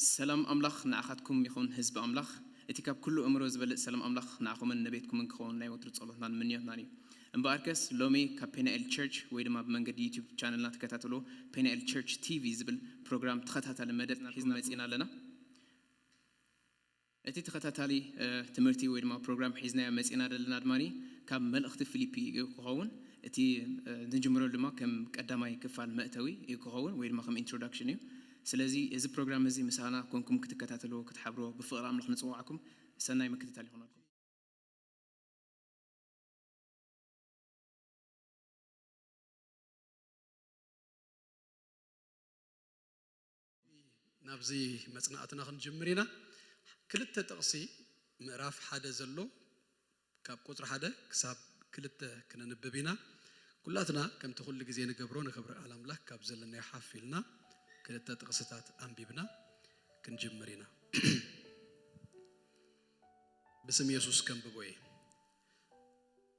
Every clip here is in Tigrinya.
ሰላም ኣምላኽ ንዓኻትኩም ይኹን ህዝቢ ኣምላኽ። እቲ ካብ ኩሉ እምሮ ዝበልጽ ሰላም ኣምላኽ ንዓኹምን ንቤትኩምን ክኸውን ናይ ወትሩ ጸሎትናን ምንዮትናን እዩ። እምበኣርከስ ሎሚ ካብ ፔናኤል ቸርች ወይ ድማ ብመንገዲ ዩቲዩብ ቻነልና ትከታተሉ ፔናኤል ቸርች ቲቪ ዝብል ፕሮግራም ተኸታታሊ መደብ ሒዝና መጺና ኣለና። እቲ ተኸታታሊ ትምህርቲ ወይ ድማ ፕሮግራም ሒዝናዮ መፂና ዘለና ድማ ካብ መልእኽቲ ፊሊፒ እዩ ክኸውን። እቲ ንጅምረሉ ድማ ከም ቀዳማይ ክፋል መእተዊ እዩ ክኸውን ወይ ድማ ከም ኢንትሮዳክሽን እዩ። ስለዚ እዚ ፕሮግራም እዚ ምሳና ኮንኩም ክትከታተልዎ ክትሓብርዎ ብፍቕሪ ኣምላኽ ንፅውዓኩም። ሰናይ ምክትታል ይኹነልኩም። ናብዚ መጽናዕትና ክንጅምር ኢና። ክልተ ጥቕሲ ምዕራፍ ሓደ ዘሎ ካብ ቁጽሪ ሓደ ክሳብ ክልተ ክነንብብ ኢና። ኩላትና ከምቲ ኩሉ ግዜ ንገብሮ ንክብሪ ቃል ኣምላኽ ካብ ዘለናዮ ሓፍ ኢልና ክልተ ጥቕስታት ኣንቢብና ክንጅምር ኢና። ብስም የሱስ ከንብቦ እየ።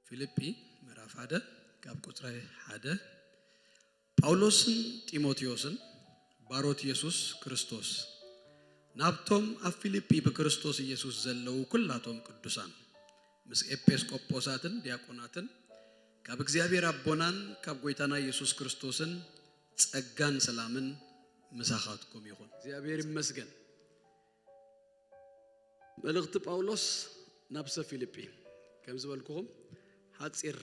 ፊልጲ ምዕራፍ ሓደ ካብ ቁጽሪ ሓደ። ጳውሎስን ጢሞቴዎስን ባሮት የሱስ ክርስቶስ ናብቶም ኣብ ፊልጲ ብክርስቶስ ኢየሱስ ዘለዉ ኩላቶም ቅዱሳን ምስ ኤጲስቆጶሳትን ዲያቆናትን ካብ እግዚኣብሔር ኣቦናን ካብ ጐይታና ኢየሱስ ክርስቶስን ጸጋን ሰላምን ምሳኻትኩም ይኹን። እግዚኣብሔር ይመስገን። መልእኽቲ ጳውሎስ ናብ ሰብ ፊልጲ ከም ዝበልኩኹም ሓጺር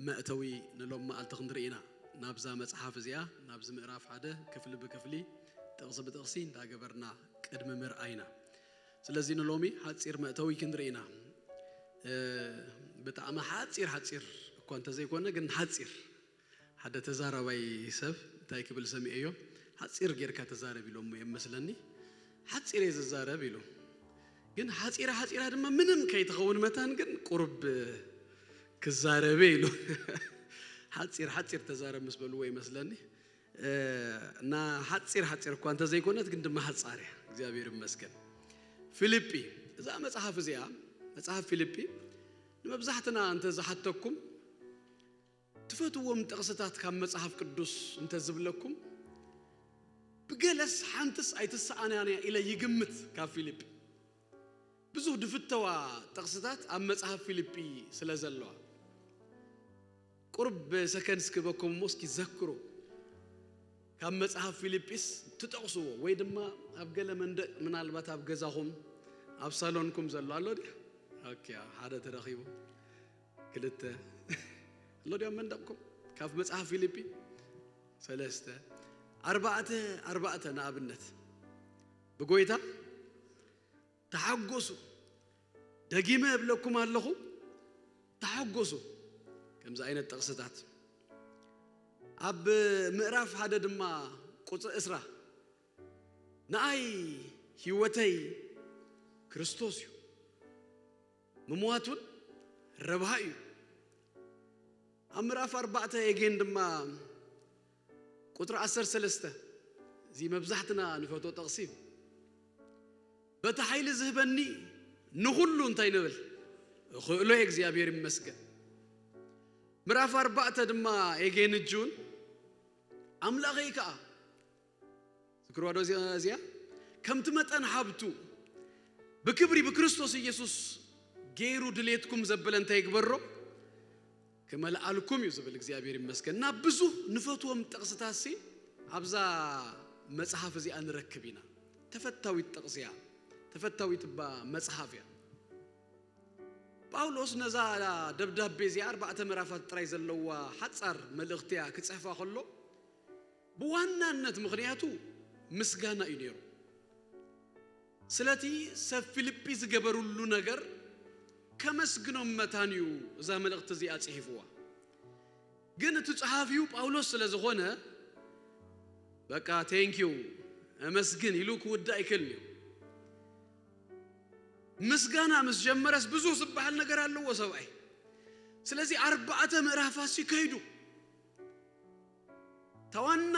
መእተዊ ንሎም መዓልቲ ክንርኢ ኢና። ናብዛ መጽሓፍ እዚኣ ናብዚ ምዕራፍ ሓደ ክፍሊ ብክፍሊ ጥቕሲ ብጥቕሲ እንዳገበርና ቅድሚ ምርኣይና። ስለዚ ንሎሚ ሓጺር መእተዊ ክንርኢ ኢና። ብጣዕሚ ሓጺር ሓጺር እኳ እንተዘይኮነ ግን ሓጺር ሓደ ተዛራባይ ሰብ እንታይ ክብል ሰሚዐዮ፣ ሓጺር ጌርካ ተዛረብ ኢሎሞ እዮም መስለኒ። ሓጺር እየ ዝዛረብ ኢሉ። ግን ሓጺራ ሓጺራ ድማ ምንም ከይትኸውን መታን ግን ቁሩብ ክዛረብ ኢሉ። ሓጺር ሓጺር ተዛረብ ምስ በልዎ ይመስለኒ። እና ሓጺር ሓጺር እኳ እንተዘይኮነት ግን ድማ ሓጻር እያ። እግዚኣብሔር ይመስገን። ፊልጲ እዛ መጽሓፍ እዚኣ መጽሓፍ ፊልጲ ንመብዛሕትና እንተ ዝሓተኩም ትፈትዎም ጥቕስታት ካብ መጽሓፍ ቅዱስ እንተ ዝብለኩም ብገለስ ሓንትስ ኣይትሰኣናን እያ ኢለ ይግምት። ካብ ፊልጲ ብዙሕ ድፍተዋ ጥቕስታት ኣብ መጽሓፍ ፊልጲ ስለ ዘለዋ ቁርብ ሰከንድ እስክበኩም እሞ እስኪ ዘክሩ። ካብ መጽሓፍ ፊልጲስ ትጠቕስዎ ወይ ድማ ኣብ ገለ መንደቕ ምናልባት ኣብ ገዛኹም ኣብ ሳሎንኩም ዘሎ ኣሎ ድያ? ኦኬ፣ ሓደ ተረኺቡ። ክልተ ኣሎ ድዮም መንደቕኩም ካብ መጽሓፍ ፊልጲ ሰለስተ ኣርባዕተ ኣርባዕተ ንኣብነት ብጎይታ ተሓጎሱ፣ ደጊመ እብለኩም ኣለኹ ተሓጎሱ። ከምዚ ዓይነት ጥቕስታት ኣብ ምዕራፍ ሓደ ድማ ቁጽሪ ዕስራ ንኣይ ህይወተይ ክርስቶስ እዩ ምምዋት እውን ረብሃ እዩ። ኣብ ምዕራፍ ኣርባዕተ ኤጌን ድማ ቁጥሪ ዓሰርተ ሰለስተ እዚ መብዛሕትና ንፈቶ ጠቕሲ እዩ። በቲ ሓይሊ ዝህበኒ ንኹሉ እንታይ ንብል እኽእሎ እየ እግዚኣብሔር ይመስገን። ምዕራፍ ኣርባዕተ ድማ ኤጌን እጁን ኣምላኸይ ከዓ ዝክርዋ ዶ እዚኣ ከምቲ መጠን ሃብቱ ብክብሪ ብክርስቶስ ኢየሱስ ገይሩ ድሌትኩም ዘበለ እንታይ ይግበሮ ክመልኣልኩም እዩ ዝብል እግዚኣብሔር ይመስገን። እና ብዙ ንፈትዎም ጥቕስታሲ ኣብዛ መጽሓፍ እዚኣ ንረክብ ኢና። ተፈታዊት ጥቕስ እያ። ተፈታዊት እባ መጽሓፍ እያ። ጳውሎስ ነዛ ደብዳቤ እዚኣ ኣርባዕተ ምዕራፋት ጥራይ ዘለዋ ሓጻር መልእኽቲ እያ ክጽሕፋ ከሎ ብዋናነት ምኽንያቱ ምስጋና እዩ ነይሩ። ስለቲ ሰብ ፊልጲ ዝገበሩሉ ነገር ከመስግኖም መታን እዩ እዛ መልእኽቲ እዚኣ ጽሒፍዋ። ግን እቲ ጸሓፊው ጳውሎስ ስለ ዝኾነ በቃ ቴንኪው እመስግን ኢሉ ክውዳእ ኣይክእልን እዩ። ምስጋና ምስ ጀመረስ ብዙሕ ዝበሃል ነገር ኣለዎ ሰብኣይ። ስለዚ ኣርባዕተ ምዕራፋት ሲ ከይዱ ታዋና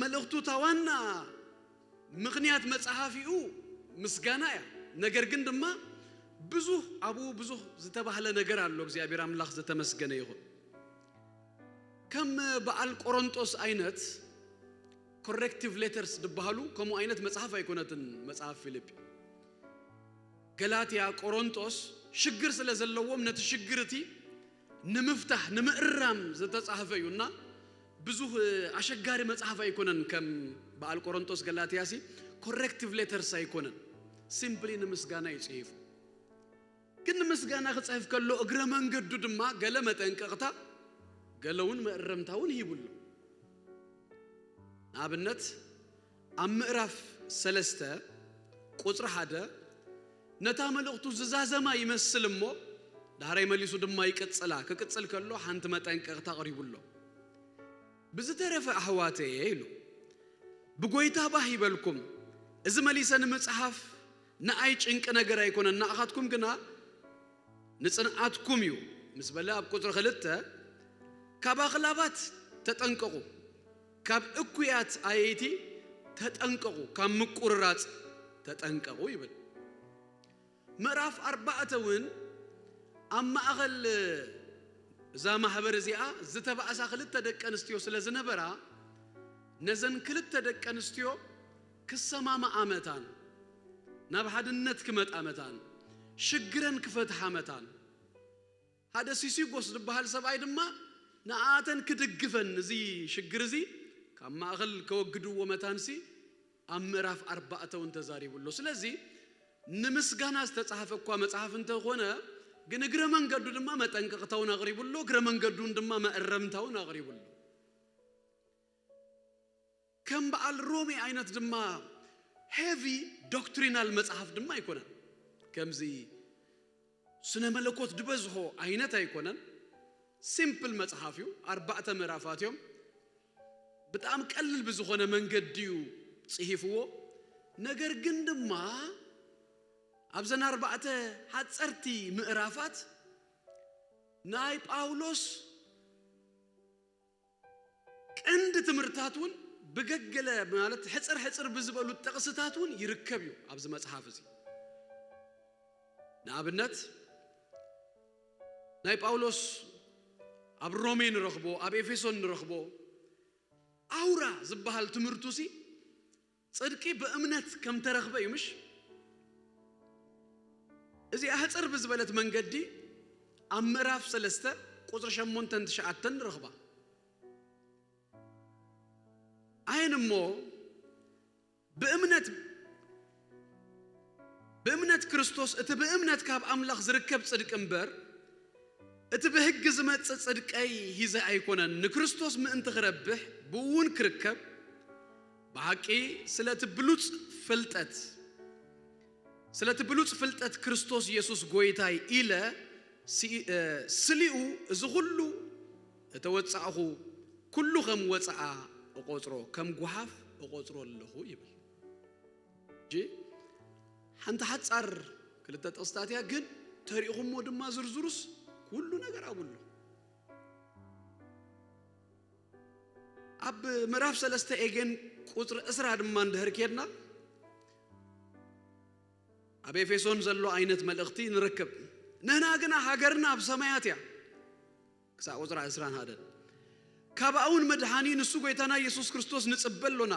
መልእኽቱ ታዋና ምኽንያት መጽሓፊኡ ምስጋና እያ። ነገር ግን ድማ ብዙህ ኣብኡ ብዙህ ዝተባህለ ነገር ኣሎ። እግዚኣብሔር ኣምላኽ ዝተመስገነ ይኹን። ከም በዓል ቆሮንጦስ ዓይነት ኮሬክቲቭ ሌተርስ ዝበሃሉ ከምኡ ዓይነት መጽሓፍ ኣይኮነትን መጽሓፍ ፊልጲ። ገላትያ፣ ቆሮንጦስ ሽግር ስለ ዘለዎም ነቲ ሽግር እቲ ንምፍታሕ ንምእራም ዝተጻሕፈ እዩ እና ብዙህ ኣሸጋሪ መጽሓፍ ኣይኮነን። ከም በዓል ቆሮንጦስ ገላትያ ሲ ኮሬክቲቭ ሌተርስ ኣይኮነን። ሲምፕሊ ንምስጋና እዩ ጽሒፉ። ግን ንምስጋና ክጽሕፍ ከሎ እግረ መንገዱ ድማ ገለ መጠንቀቕታ ገለ እውን መእረምታ እውን ሂቡሉ። ንኣብነት ኣብ ምዕራፍ ሰለስተ ቁጽሪ ሓደ ነታ መልእኽቱ ዝዛዘማ ይመስል እሞ ዳሕራይ መሊሱ ድማ ይቅጽላ። ክቅጽል ከሎ ሓንቲ መጠንቀቕታ ኣቕሪቡሎ። ብዝተረፈ ኣሕዋተየ ኢሉ ብጎይታ ባህ ይበልኩም። እዚ መሊሰ ንምጽሓፍ ንኣይ ጭንቂ ነገር ኣይኮነን፣ ንኣኻትኩም ግና ንጽንዓትኩም እዩ ምስ በለ ኣብ ቁጽሪ ክልተ ካብ ኣኽላባት ተጠንቀቑ፣ ካብ እኩያት ኣየይቲ ተጠንቀቑ፣ ካብ ምቁርራጽ ተጠንቀቑ ይብል። ምዕራፍ ኣርባዕተ እውን ኣብ ማእኸል እዛ ማሕበር እዚኣ ዝተባእሳ ክልተ ደቂ ኣንስትዮ ስለ ዝነበራ ነዘን ክልተ ደቂ ኣንስትዮ ክሰማማዓ መታን ናብ ሓድነት ክመጣ መታን ሽግረን ክፈትሓ መታን ሓደ ሲሲጎስ ዝበሃል ሰብኣይ ድማ ንኣተን ክድግፈን እዚ ሽግር እዚ ካብ ማእኸል ከወግድዎ መታንሲ ኣብ ምዕራፍ ኣርባዕተ እውን ተዛሪቡ ኣሎ። ስለዚ ንምስጋና ዝተጻሕፈ እኳ መጽሓፍ እንተኾነ ግን እግረ መንገዱ ድማ መጠንቀቕታ እውን ኣቕሪቡ ኣሎ። እግረ መንገዱ እውን ድማ መእረምታ እውን ኣቕሪቡ ኣሎ። ከም በዓል ሮሜ ዓይነት ድማ ሄቪ ዶክትሪናል መጽሓፍ ድማ ኣይኮነን። ከምዚ ስነ መለኮት ዝበዝሖ ዓይነት ኣይኮነን። ሲምፕል መጽሓፍ እዩ። ኣርባዕተ ምዕራፋት እዮም። ብጣዕሚ ቀልል ብዝኾነ መንገዲ እዩ ጽሒፍዎ። ነገር ግን ድማ ኣብዘን ኣርባዕተ ሓጸርቲ ምዕራፋት ናይ ጳውሎስ ቀንዲ ትምህርታት እውን ብገገለ ማለት ሕጽር ሕጽር ብዝበሉ ጥቕስታት እውን ይርከብ እዩ ኣብዚ መጽሓፍ እዚ። ንኣብነት ናይ ጳውሎስ ኣብ ሮሜ ንረኽቦ፣ ኣብ ኤፌሶን ንረኽቦ ኣውራ ዝበሃል ትምህርቱ ሲ ጽድቂ ብእምነት ከም ተረኽበ እዩ ምሽ? እዚኣ ሕጽር ብዝበለት መንገዲ ኣብ ምዕራፍ ሰለስተ ቁጽሪ ሸሞንተን ትሽዓተን ንረኽባ። ኣይን እሞ ብእምነት ብእምነት ክርስቶስ እቲ ብእምነት ካብ ኣምላኽ ዝርከብ ጽድቂ እምበር እቲ ብሕጊ ዝመጽእ ጽድቀይ ሂዘ ኣይኮነን። ንክርስቶስ ምእንቲ ክረብሕ ብእውን ክርከብ ብሓቂ ስለቲ ብሉጽ ፍልጠት ስለቲ ብሉጽ ፍልጠት ክርስቶስ ኢየሱስ ጎይታይ ኢለ ስሊኡ እዚ ኩሉ እተወጻእኹ ኩሉ ከም ወጻኣ እቆጽሮ ከም ጓሓፍ እቆጽሮ ኣለኹ ይብል። እጂ ሓንቲ ሓጻር ክልተ ጥቕስታት እያ፣ ግን ተሪእኹሞ ድማ ዝርዝሩስ ኩሉ ነገር ኣብሉ። ኣብ ምዕራፍ ሰለስተ ኤጌን ቁጽሪ ዕስራ ድማ እንድሕር ኬድና ኣብ ኤፌሶን ዘሎ ዓይነት መልእኽቲ ንረክብ። ንህና ግና ሃገርና ኣብ ሰማያት እያ። ክሳብ ቁጽሪ ዕስራን ሓደን ካብኣ እውን መድሓኒ ንሱ ጎይታና ኢየሱስ ክርስቶስ ንጽበ ኣሎና።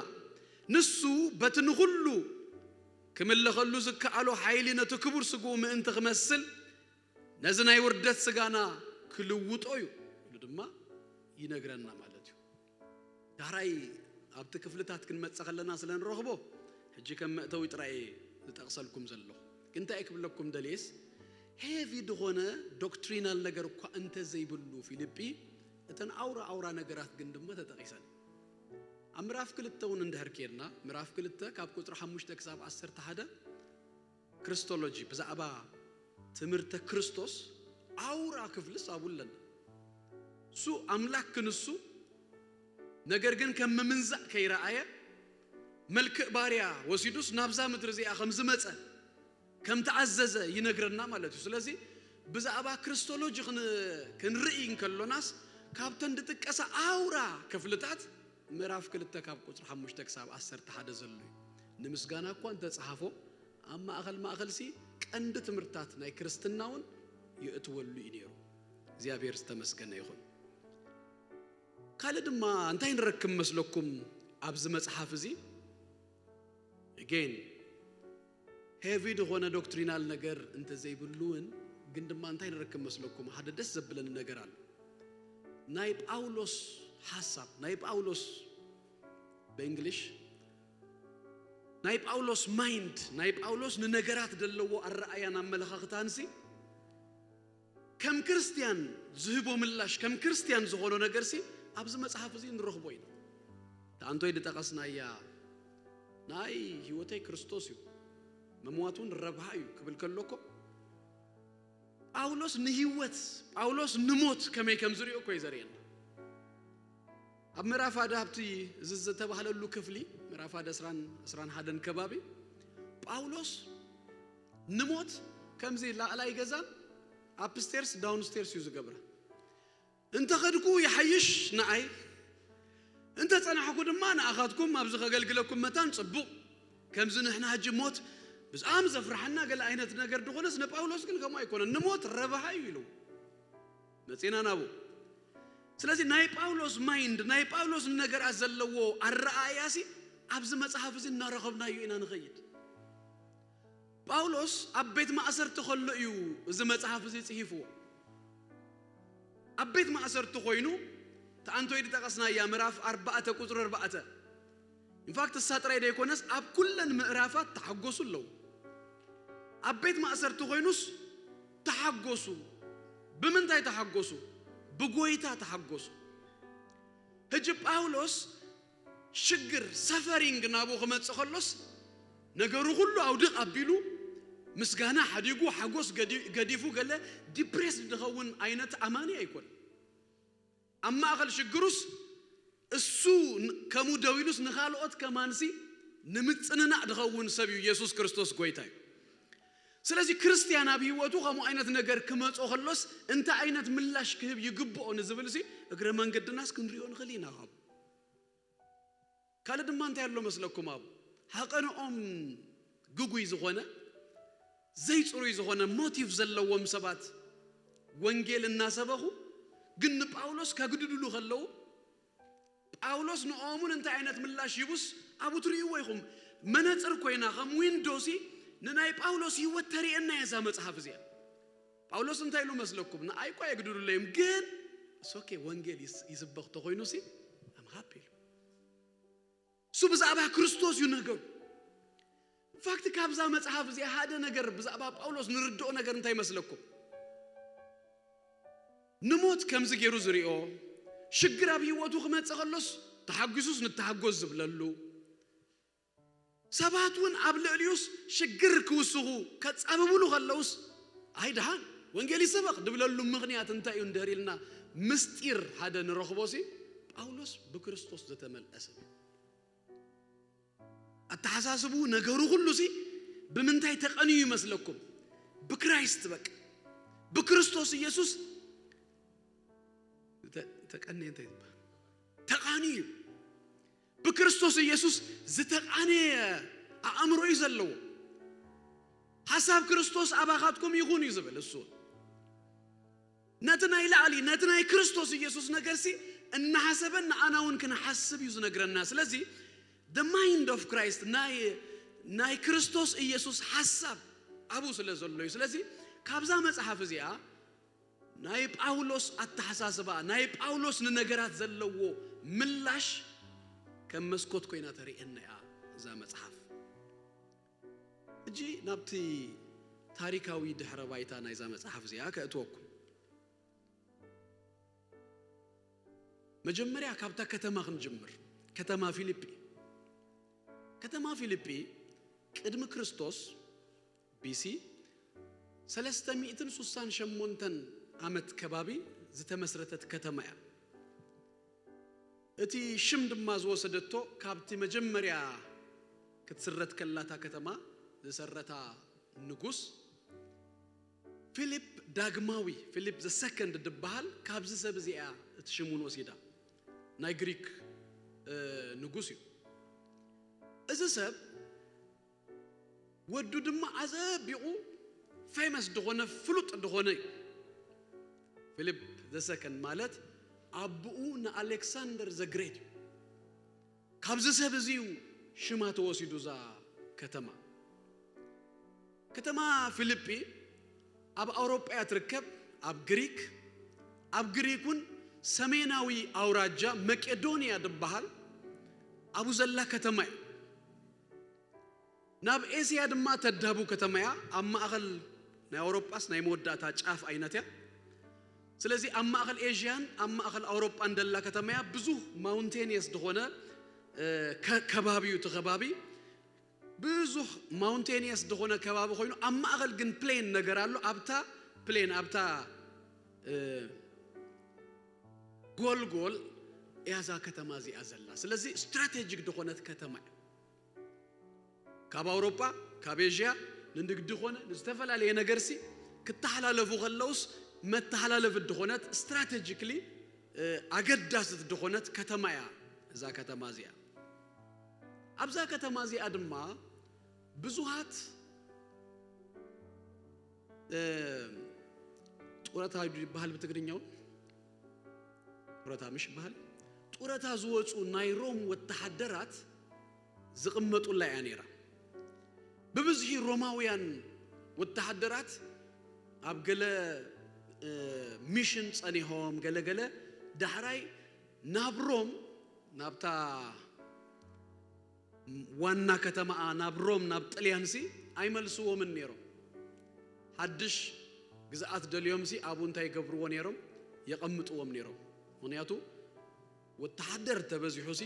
ንሱ በቲ ንኹሉ ክምለኸሉ ዝከኣሎ ሓይሊ ነቲ ክቡር ስግኡ ምእንቲ ክመስል ነዚ ናይ ውርደት ስጋና ክልውጦ እዩ ኢሉ ድማ ይነግረና ማለት እዩ። ዳሕራይ ኣብቲ ክፍልታት ክንመጽእ ከለና ስለ ንረኽቦ ሕጂ ከም መእተዊ ጥራይ ዝጠቕሰልኩም ዘለኹ። ግን እንታይ ክብለኩም ደልየስ ሄቪ ዝኾነ ዶክትሪናል ነገር እኳ እንተ ዘይብሉ ፊልጲ እተን ኣውራ ኣውራ ነገራት ግን ድማ ተጠቒሰን። ኣብ ምዕራፍ ክልተ እውን እንድሕር ኬድና ምዕራፍ ክልተ ካብ ቁጽሪ ሓሙሽተ ክሳብ ዓሰርተ ሓደ ክርስቶሎጂ ብዛዕባ ትምህርተ ክርስቶስ ኣውራ ክፍልስ ኣብኡ ኣለና። እሱ ኣምላክ ክንሱ ነገር ግን ከም ምምንዛእ ከይረኣየ መልክእ ባርያ ወሲዱስ ናብዛ ምድሪ እዚኣ ከም ዝመጸ ከም ተኣዘዘ ይነግረና ማለት እዩ። ስለዚ ብዛዕባ ክርስቶሎጂ ክንርኢ እንከሎናስ ካብተን ዝጥቀሳ ኣውራ ክፍልታት ምዕራፍ ክልተ ካብ ቁጽሪ ሓሙሽተ ክሳብ ዓሰርተ ሓደ ዘሎ እዩ። ንምስጋና እኳ እንተጸሓፎ ኣብ ማእኸል ማእኸልሲ ቀንዲ ትምህርታት ናይ ክርስትና እውን ይእትወሉ እዩ ነይሩ። እግዚኣብሔር ዝተመስገነ ይኹን። ካልእ ድማ እንታይ ንረክብ መስለኩም? ኣብዚ መጽሓፍ እዚ again heavy ዝኾነ doctrinal ነገር እንተዘይብሉ እውን ግን ድማ እንታይ ንረክብ መስለኩም? ሓደ ደስ ዘብለኒ ነገር ኣሎ። ናይ ጳውሎስ ሓሳብ፣ ናይ ጳውሎስ ብእንግሊሽ ናይ ጳውሎስ mind፣ ናይ ጳውሎስ ንነገራት ዘለዎ ኣረኣያን ኣመለኻኽታንሲ ከም ክርስትያን ዝህቦ ምላሽ፣ ከም ክርስትያን ዝኾኖ ነገርሲ ኣብዚ መጽሓፍ እዚ ንረኽቦ ኢና። ታንቶይ ዝጠቐስናያ ናይ ህይወተይ ክርስቶስ እዩ፣ መምዋት እውን ረብሃ እዩ ክብል ከሎ እኮ ጳውሎስ ንህይወት፣ ጳውሎስ ንሞት ከመይ ከም ዝሪኦ እኮ እዩ ዘርእየና። ኣብ ምዕራፍ ሓደ ኣብቲ እዚ ዝተባህለሉ ክፍሊ ምዕራፍ ሓደ ዕስራን ዕስራን ሓደን ከባቢ ጳውሎስ ንሞት ከምዚ ላዕላይ ገዛን upstairs downstairs እዩ ዝገብራ። እንተ ኸድኩ ይሓይሽ ንኣይ፣ እንተ ጸናሕኩ ድማ ንኣኻትኩም ኣብዚ ከገልግለኩም መታን ጽቡቕ። ከምዚ ንሕና ሕጂ ሞት ብዛዕም ዘፍርሓና ገለ ዓይነት ነገር ድኾነስ ንጳውሎስ ግን ከምኡ ኣይኮነን። ንሞት ረብሃ እዩ ኢሉ መጺና ናብኡ። ስለዚ ናይ ጳውሎስ mind፣ ናይ ጳውሎስ ንነገራት ዘለዎ ኣረኣእያሲ ኣብዚ መጽሓፍ እዚ እናረኸብናዮ ኢና ንኸይድ። ጳውሎስ ኣብ ቤት ማእሰርቲ ከሎ እዩ እዚ መጽሓፍ እዚ ጽሒፍዎ። ኣብ ቤት ማእሰርቲ ኮይኑ ተኣንቶይ ዝጠቐስናያ ምዕራፍ ኣርባዕተ ቁጽሪ ኣርባዕተ። ኢንፋክት እሳ ጥራይ ዘይኮነስ ኣብ ኩለን ምዕራፋት ተሓጎሱ ኣለዉ። ኣብ ቤት ማእሰርቲ ኮይኑስ ተሓጎሱ። ብምንታይ ተሓጎሱ? ብጎይታ ተሓጎሱ። ሕጂ ጳውሎስ ሽግር ሰፈሪንግ ናብኡ ክመጽእ ከሎስ ነገሩ ኩሉ ኣውድቕ ኣቢሉ ምስጋና ሓዲጉ ሓጎስ ገዲ- ገዲፉ ገለ ዲፕሬስድ ዝኸውን ዓይነት ኣማኒ ኣይኮን። ኣብ ማእኸል ሽግሩስ እሱ ን- ከምኡ ደው ኢሉስ ንኻልኦት ከማንሲ ንምጽንናዕ ዝኸውን ሰብ እዩ። ኢየሱስ ክርስቶስ ጎይታ እዩ። ስለዚ ክርስትያን ኣብ ህይወቱ ከምኡ ዓይነት ነገር ክመጾ ከሎስ እንታይ ዓይነት ምላሽ ክህብ ይግብኦ ንዝብል ሲ እግረ መንገድናስ ክንሪኦ ንኽእል ኢና። ካብ ካልእ ድማ እንታይ ኣሎ መስለኩም? ኣብ ሃቐንኦም ግጉይ ዝኾነ ዘይጽሩይ ዝኾነ ሞቲቭ ዘለዎም ሰባት ወንጌል እናሰበኹ ግን ንጳውሎስ ከግድድሉ ከለዉ ጳውሎስ ንኦምን እንታይ ዓይነት ምላሽ ሂቡስ ኣብኡ ትርእይዎ ኢኹም። መነጽር ኮይና ከም ዊንዶሲ ንናይ ጳውሎስ ህይወት ተርእየና እያ እዛ መጽሓፍ እዚኣ። ጳውሎስ እንታይ ኢሉ መስለኩም? ንኣይ እኳ የግድሉለይም ግን ሶኬ ወንጌል ይስ- ይስበኽ ተኾይኑ ሲ ኣምሃፕ ኢሉ እሱ ብዛዕባ ክርስቶስ እዩ ነገሩ። ኢንፋክት ካብዛ መጽሓፍ እዚኣ ሓደ ነገር ብዛዕባ ጳውሎስ ንርድኦ ነገር እንታይ መስለኩም? ንሞት ከምዚ ገይሩ ዝሪኦ ሽግር ኣብ ህይወቱ ክመጽእ ከሎስ ተሓጒሱስ ንተሓጎስ ዝብለሉ ሰባት እውን ኣብ ልዕሊኡስ ሽግር ክውስኹ ከጻብብሉ ከለውስ ኣይ ደሓን ወንጌል ይሰበኽ ድብለሉ ምኽንያት እንታይ እዩ እንድህር ኢልና ምስጢር ሓደ ንረኽቦ ሲ ጳውሎስ ብክርስቶስ ዝተመልአ ሰብ እዩ። ኣተሓሳስቡ ነገሩ ኩሉ ሲ ብምንታይ ተቐንዩ ይመስለኩም? ብክራይስት በቃ ብክርስቶስ ኢየሱስ ተ- ተቀንየ እንታይ ይባል? ተቃንዩ እዩ። ብክርስቶስ ኢየሱስ ዝተቃነየ ኣእምሮ እዩ ዘለዎ። ሓሳብ ክርስቶስ ኣባኻትኩም ይኹን እዩ ዝብል እሱ። ነቲ ናይ ላዕሊ ነቲ ናይ ክርስቶስ ኢየሱስ ነገርሲ እናሓሰበ ንኣና እውን ክንሓስብ እዩ ዝነግረና። ስለዚ the mind of Christ ናይ ናይ ክርስቶስ ኢየሱስ ሓሳብ ኣብኡ ስለ ዘሎ እዩ። ስለዚ ካብዛ መጽሓፍ እዚኣ ናይ ጳውሎስ ኣተሓሳስባ ናይ ጳውሎስ ንነገራት ዘለዎ ምላሽ ከም መስኮት ኮይና ተርእየና እያ እዛ መጽሓፍ። ሕጂ ናብቲ ታሪካዊ ድሕረ ባይታ ናይዛ መጽሓፍ እዚኣ ከእትወኩም። መጀመርያ ካብታ ከተማ ክንጅምር። ከተማ ፊልጲ። ከተማ ፊልጲ ቅድሚ ክርስቶስ ቢሲ ሰለስተ ሚእትን ሱሳን ሸሞንተን ዓመት ከባቢ ዝተመስረተት ከተማ እያ። እቲ ሽም ድማ ዝወሰደቶ ካብቲ መጀመርያ ክትስረት ከላታ ከተማ ዝሰረታ ንጉስ ፊሊፕ ዳግማዊ ፊሊፕ ዘ ሰከንድ ድበሃል ካብዚ ሰብ እዚኣ እቲ ሽሙን ወሲዳ ናይ ግሪክ ንጉስ እዩ። እዚ ሰብ ወዱ ድማ ኣዘቢቑ ፌመስ ዝኾነ ፍሉጥ ዝኾነ እዩ። ፊሊፕ ዘ ሰከንድ ማለት ኣቦኡ ንኣሌክሳንደር ዘግሬት እዩ። ካብዚ ሰብ እዚ እዩ ሽማ ተወሲዱ እዛ ከተማ። ከተማ ፊልጲ ኣብ ኣውሮጳ እያ ትርከብ፣ ኣብ ግሪክ። ኣብ ግሪክ እውን ሰሜናዊ ኣውራጃ መቄዶንያ ዝበሃል ኣብኡ ዘላ ከተማ እያ። ናብ ኤስያ ድማ ተዳቡ ከተማ እያ። ኣብ ማእኸል ናይ ኣውሮጳስ ናይ መወዳእታ ጫፍ ዓይነት እያ። ስለዚ ኣብ ማእኸል ኤዥያን ኣብ ማእኸል ኣውሮጳን ደላ ከተማ እያ። ብዙህ ማውንቴንየስ ዝኾነ እ፣ ከ- ከባቢ እዩ እቲ ከባቢ። ብዙህ ማውንቴንየስ ዝኾነ ከባቢ ኮይኑ ኣብ ማእኸል ግን ፕሌን ነገር ኣሎ። ኣብታ ፕሌን ኣብታ እ፣ ጎልጎል እያ እዛ ከተማ እዚኣ ዘላ። ስለዚ ስትራቴጂክ ዝኾነት ከተማ እያ። ካብ ኣውሮጳ ካብ ኤዥያ ንንግዲ ኾነ ንዝተፈላለየ ነገርሲ ክተሓላለፉ ከለውስ መተሓላለፊ ዝኾነት ስትራቴጂክሊ ኣገዳስት ዝኾነት ከተማ እያ እዛ ከተማ እዚኣ። ኣብዛ ከተማ እዚኣ ድማ ብዙሃት እ፣ ጡረታ ይበሃል ብትግርኛው፣ ጡረታ ምሽ ይበሃል። ጡረታ ዝወፁ ናይ ሮም ወተሃደራት ዝቕመጡላ እያ ነይራ። ብብዝሒ ሮማውያን ወተሃደራት ኣብ ገለ እ፣ ሚሽን ጸኒሖም ገለገለ ዳሕራይ ናብ ሮም ናብታ ዋና ከተማኣ ናብ ሮም ናብ ጥልያንሲ ኣይመልስዎምን ነይሮም። ሓድሽ ግዝኣት ደልዮምሲ ኣብኡ እንታይ ይገብርዎ ነይሮም? የቐምጥዎም ነይሮም። ምኽንያቱ ወተሓደር ተበዚሑሲ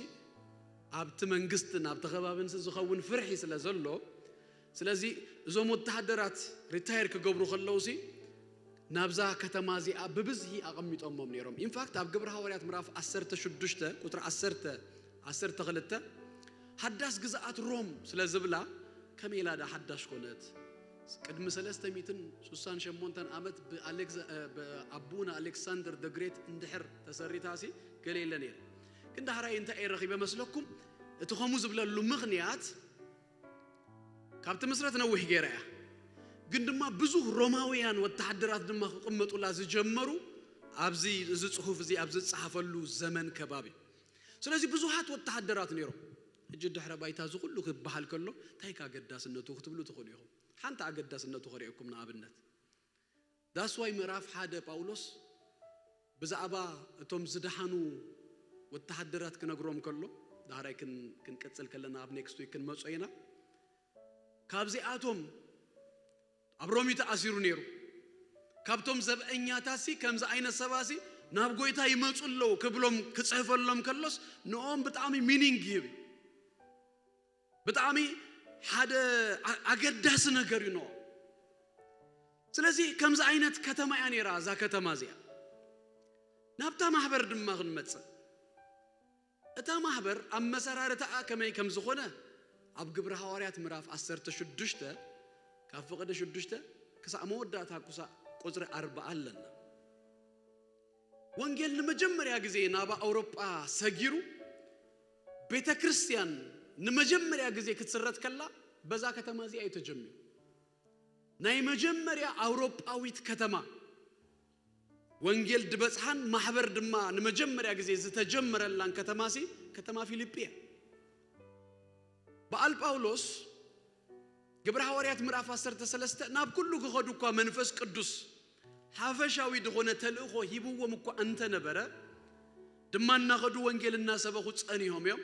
ኣብቲ መንግስትን ኣብቲ ከባብንሲ ዝኸውን ፍርሒ ስለ ዘሎ፣ ስለዚ እዞም ወተሓደራት ሪታየር ክገብሩ ከለውሲ ናብዛ ከተማ እዚኣ ብብዝሒ ኣቐሚጦሞም ነይሮም። ኢንፋክት ኣብ ግብሪ ሃዋርያት ምዕራፍ ዓሰርተ ሽዱሽተ ቁጥሪ ዓሰርተ ዓሰርተ ክልተ ሓዳስ ግዝኣት ሮም ስለ ዝብላ ከመይ ኢላ ዳ ሓዳሽ ኮነት? ቅድሚ ሰለስተ ሚእትን ስሳን ሸሞንተን ዓመት ብኣሌክዛ- እ፣ ብኣቡነ ኣሌክሳንደር ደ ግሬት እንድሕር ተሰሪታሲ ገለ የለ ነይሩ። ግን ዳሕራይ እንታይ እየ ረኺበ መስለኩም? እቲ ከምኡ ዝብለሉ ምኽንያት ካብቲ ምስረት ነዊሕ ገይራ እያ። ግን ድማ ብዙህ ሮማውያን ወተሓደራት ድማ ክቕመጡላ ዝጀመሩ ኣብዚ እዚ ጽሑፍ እዚ ኣብ ዝጸሓፈሉ ዘመን ከባቢ። ስለዚ ብዙሃት ወተሓደራት ነይሮም። ሕጂ ድሕረ ባይታ እዚ ኩሉ ክበሃል ከሎ እንታይ ከ ኣገዳስነቱ ክትብሉ ትኽእሉ ኢኹም። ሓንቲ ኣገዳስነቱ ከርእየኩም ንኣብነት። ዳስዋይ ምዕራፍ ሓደ ጳውሎስ ብዛዕባ እቶም ዝደሓኑ ወተሃደራት ክነግሮም ከሎ፣ ዳሕራይ ክን- ክንቅጽል ከለና ኣብ ኔክስት ዊክ ክንመጾ ኢና። ካብዚኣቶም ኣብ ሮሚ ተኣሲሩ ነይሩ። ካብቶም ዘብዐኛታሲ ከምዚ ዓይነት ሰባሲ ናብ ጎይታ ይመጹ ኣለዉ ክብሎም ክጽሕፈሎም ከሎስ ንኦም ብጣዕሚ ሚኒንግ ይህብ እዩ። ብጣዕሚ ሓደ ኣ- ኣገዳሲ ነገር እዩ ንኦም። ስለዚ ከምዚ ዓይነት ከተማ እያ ነይራ እዛ ከተማ እዚኣ። ናብታ ማሕበር ድማ ክንመጽእ። እታ ማሕበር ኣመሰራርታኣ ከመይ ከም ዝኾነ ኣብ ግብሪ ሃዋርያት ምዕራፍ ዓሰርተ ሽዱሽተ ካብ ፍቕዲ ሽዱሽተ ክሳዕ መወዳእታ ክሳዕ ቁፅሪ ኣርባዓ ኣለና። ወንጌል ንመጀመርያ ግዜ ናብ ኣውሮጳ ሰጊሩ ቤተ ክርስቲያን ንመጀመርያ ግዜ ክትስረት ከላ በዛ ከተማ እዚኣ እዩ ተጀሚሩ። ናይ መጀመርያ ኣውሮጳዊት ከተማ ወንጌል ድበጽሓን ማሕበር ድማ ንመጀመርያ ግዜ ዝተጀመረላን ከተማሲ ከተማ ፊልጲ እያ። በዓል ጳውሎስ ግብረ ሃዋርያት ምዕራፍ ዓሰርተ ሰለስተ ናብ ኩሉ ክኸዱ እኳ መንፈስ ቅዱስ ሓፈሻዊ ዝኾነ ተልእኾ ሂብዎም እኳ እንተነበረ ድማ እናኸዱ ወንጌል እናሰበኹ ጸኒሖም እዮም።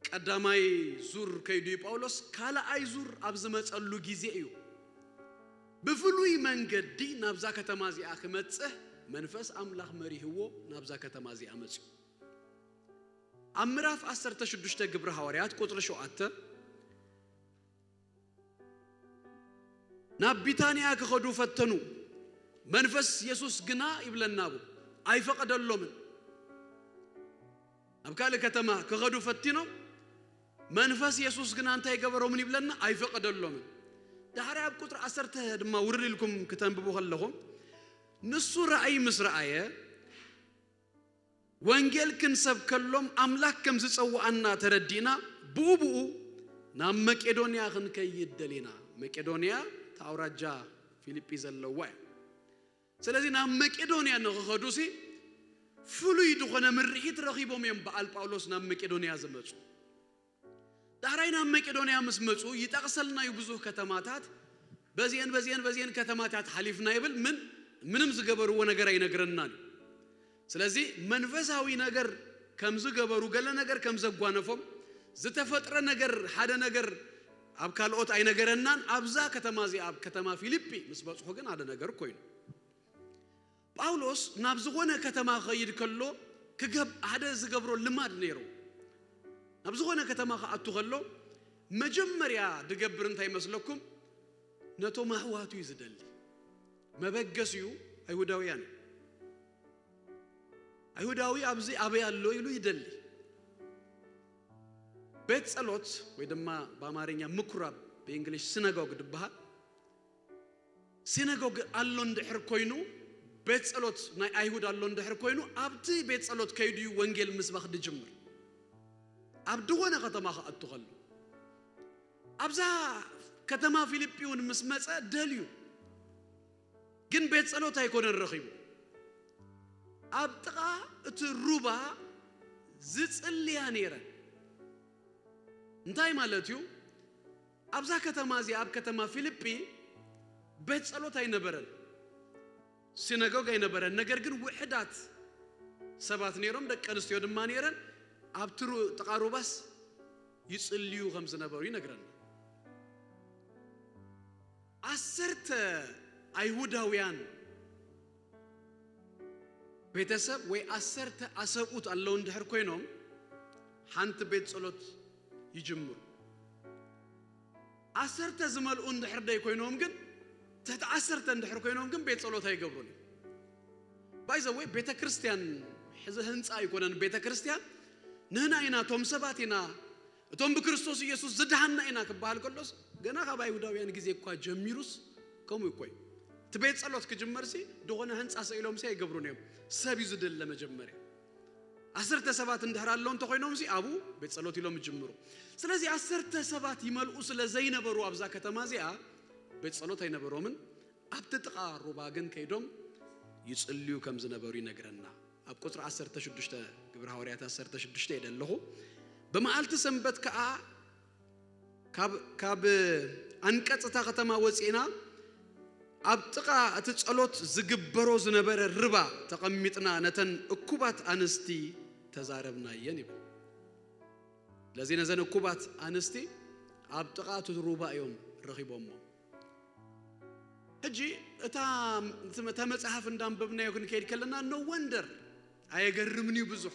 ቀዳማይ ዙር ከይዱ እዩ ጳውሎስ፣ ካልኣይ ዙር ኣብ ዝመጸሉ ግዜ እዩ ብፍሉይ መንገዲ ናብዛ ከተማ እዚኣ ክመጽእ መንፈስ ኣምላኽ መሪህዎ ናብዛ ከተማ እዚኣ መጽዩ። ኣብ ምዕራፍ ዓሰርተ ሽዱሽተ ግብሪ ሃዋርያት ቁጽሪ ሸውዓተ ናብ ቢታንያ ክኸዱ ፈተኑ፣ መንፈስ የሱስ ግና ይብለና ኣብኡ ኣይፈቐደሎምን። ኣብ ካልእ ከተማ ክኸዱ ፈቲኖም መንፈስ የሱስ ግና እንታይ ገበሮምን ይብለና ኣይፈቐደሎምን። ዳሕራይ ኣብ ቁፅሪ ዓሰርተ ድማ ውርድ ኢልኩም ክተንብቡ ከለኹም ንሱ ራእይ ምስ ረኣየ ወንጌል ክንሰብከሎም ኣምላክ ከም ዝፀውኣና ተረዲእና ብኡ ብኡ ናብ መቄዶንያ ክንከይድ ደሊና። መቄዶንያ እቲ ኣውራጃ ፊልጲ ዘለዋ እያ። ስለዚ ናብ መቄዶንያ ንክኸዱሲ ፍሉይ ዝኾነ ምርሒት ረኺቦም እዮም በዓል ጳውሎስ ናብ መቄዶንያ ዝመጹ። ዳሕራይ ናብ መቄዶንያ ምስ መጹ ይጠቕሰልና እዩ ብዙህ ከተማታት፣ በዚአን በዚአን በዚአን ከተማታት ሓሊፍና ይብል። ምን ምንም ዝገበርዎ ነገር ኣይነግረናን እዩ። ስለዚ መንፈሳዊ ነገር ከም ዝገበሩ፣ ገለ ነገር ከም ዘጓነፎም፣ ዝተፈጥረ ነገር፣ ሓደ ነገር ኣብ ካልኦት ኣይነገረናን። ኣብዛ ከተማ እዚኣ፣ ኣብ ከተማ ፊልጲ ምስ በጽሑ ግን ሓደ ነገር ኮይኑ። ጳውሎስ ናብ ዝኾነ ከተማ ክኸይድ ከሎ ክገብ ሓደ ዝገብሮ ልማድ ነይሩ። ናብ ዝኾነ ከተማ ክኣቱ ከሎ መጀመርያ ድገብር እንታይ ይመስለኩም? ነቶም ኣሕዋቱ እዩ ዝደሊ። መበገሲኡ ኣይሁዳውያን እዩ። ኣይሁዳዊ ኣብዚ ኣበይ ኣሎ ኢሉ ይደሊ። ቤት ጸሎት ወይ ድማ ብኣማርኛ ምኩራብ፣ ብእንግሊሽ ሲናጎግ ድበሃል። ሲናጎግ ኣሎ እንድሕር ኮይኑ፣ ቤት ጸሎት ናይ ኣይሁድ ኣሎ እንድሕር ኮይኑ፣ ኣብቲ ቤት ጸሎት ከይዱ እዩ ወንጌል ምስባኽ ድጅምር። ኣብ ድኾነ ከተማ ክኣቱ ከሎ፣ ኣብዛ ከተማ ፊልጲ እውን ምስ መጸ ደልዩ፣ ግን ቤት ጸሎት ኣይኮነን ረኺቡ። ኣብ ጥቓ እቲ ሩባ ዝጽልያ ነይረን። እንታይ ማለት እዩ? ኣብዛ ከተማ እዚኣ፣ ኣብ ከተማ ፊልጲ፣ ቤት ጸሎት ኣይነበረን፣ ሲናጎግ ኣይነበረን። ነገር ግን ውሕዳት ሰባት ነይሮም፣ ደቂ ኣንስትዮ ድማ ነይረን። ኣብቲ ሩ-፣ ጥቓ ሩባስ ይጽልዩ ከም ዝነበሩ ይነግረና። ዓሰርተ ኣይሁዳውያን ቤተሰብ ወይ ዓሰርተ ኣሰብኡት ኣለዉ እንድሕር ኮይኖም፣ ሓንቲ ቤት ጸሎት ይጅምሩ። ዓሰርተ ዝመልኡ እንድሕር ደይ ኮይኖም ግን፣ ትሕቲ ዓሰርተ እንድሕር ኮይኖም ግን ቤት ጸሎት ኣይገብሩን እዮም። ባይ ዘ ወይ፣ ቤተ ክርስቲያን ሕዚ ህንጻ ኣይኮነን። ቤተ ክርስቲያን ንህና ኢና፣ እቶም ሰባት ኢና፣ እቶም ብክርስቶስ ኢየሱስ ዝድሃና ኢና ክበሃል ከሎስ፣ ገና ካብ ኣይሁዳውያን ግዜ እኳ ጀሚሩስ ከምኡ እኮ እዩ። እቲ ቤት ጸሎት ክጅመርሲ፣ ዝኾነ ህንጻ ሰኢሎምሲ ኣይገብሩን እዮም። ሰብ እዩ ዝድለ መጀመርያ። ዓሰርተ ሰባት እንድሕር ኣለዉ እንተኾይኖምሲ፣ ኣብኡ ቤት ጸሎት ኢሎም ይጅምሩ። ስለዚ ዓሰርተ ሰባት ይመልኡ ስለ ዘይነበሩ ኣብዛ ከተማ እዚኣ፣ ቤት ጸሎት ኣይነበሮምን። ኣብቲ ጥቓ ሩባ ግን ከይዶም ይጽልዩ ከም ዝነበሩ ይነግረና። ኣብ ቁጽሪ ዓሰርተ ሽዱሽተ፣ ግብሪ ሃዋርያት ዓሰርተ ሽዱሽተ እየ ደለኹ። ብመዓልቲ ሰንበት ከኣ ካብ፣ ካብ ኣንቀጽ እታ ከተማ ወጺእና፣ ኣብ ጥቓ እቲ ጸሎት ዝግበሮ ዝነበረ ርባ ተቐሚጥና፣ ነተን እኩባት ኣንስቲ ተዛረብናየን ይብል። ስለዚ ነዘን እኩባት ኣንስቲ ኣብ ጥቓ እቲ ሩባ እዮም ረኺቦሞ። ሕጂ እታ፣ እታ መጽሓፍ እንዳንበብናዮ ክንከይድ ከለና፣ no wonder፣ ኣየገርምን እዩ ብዙሕ።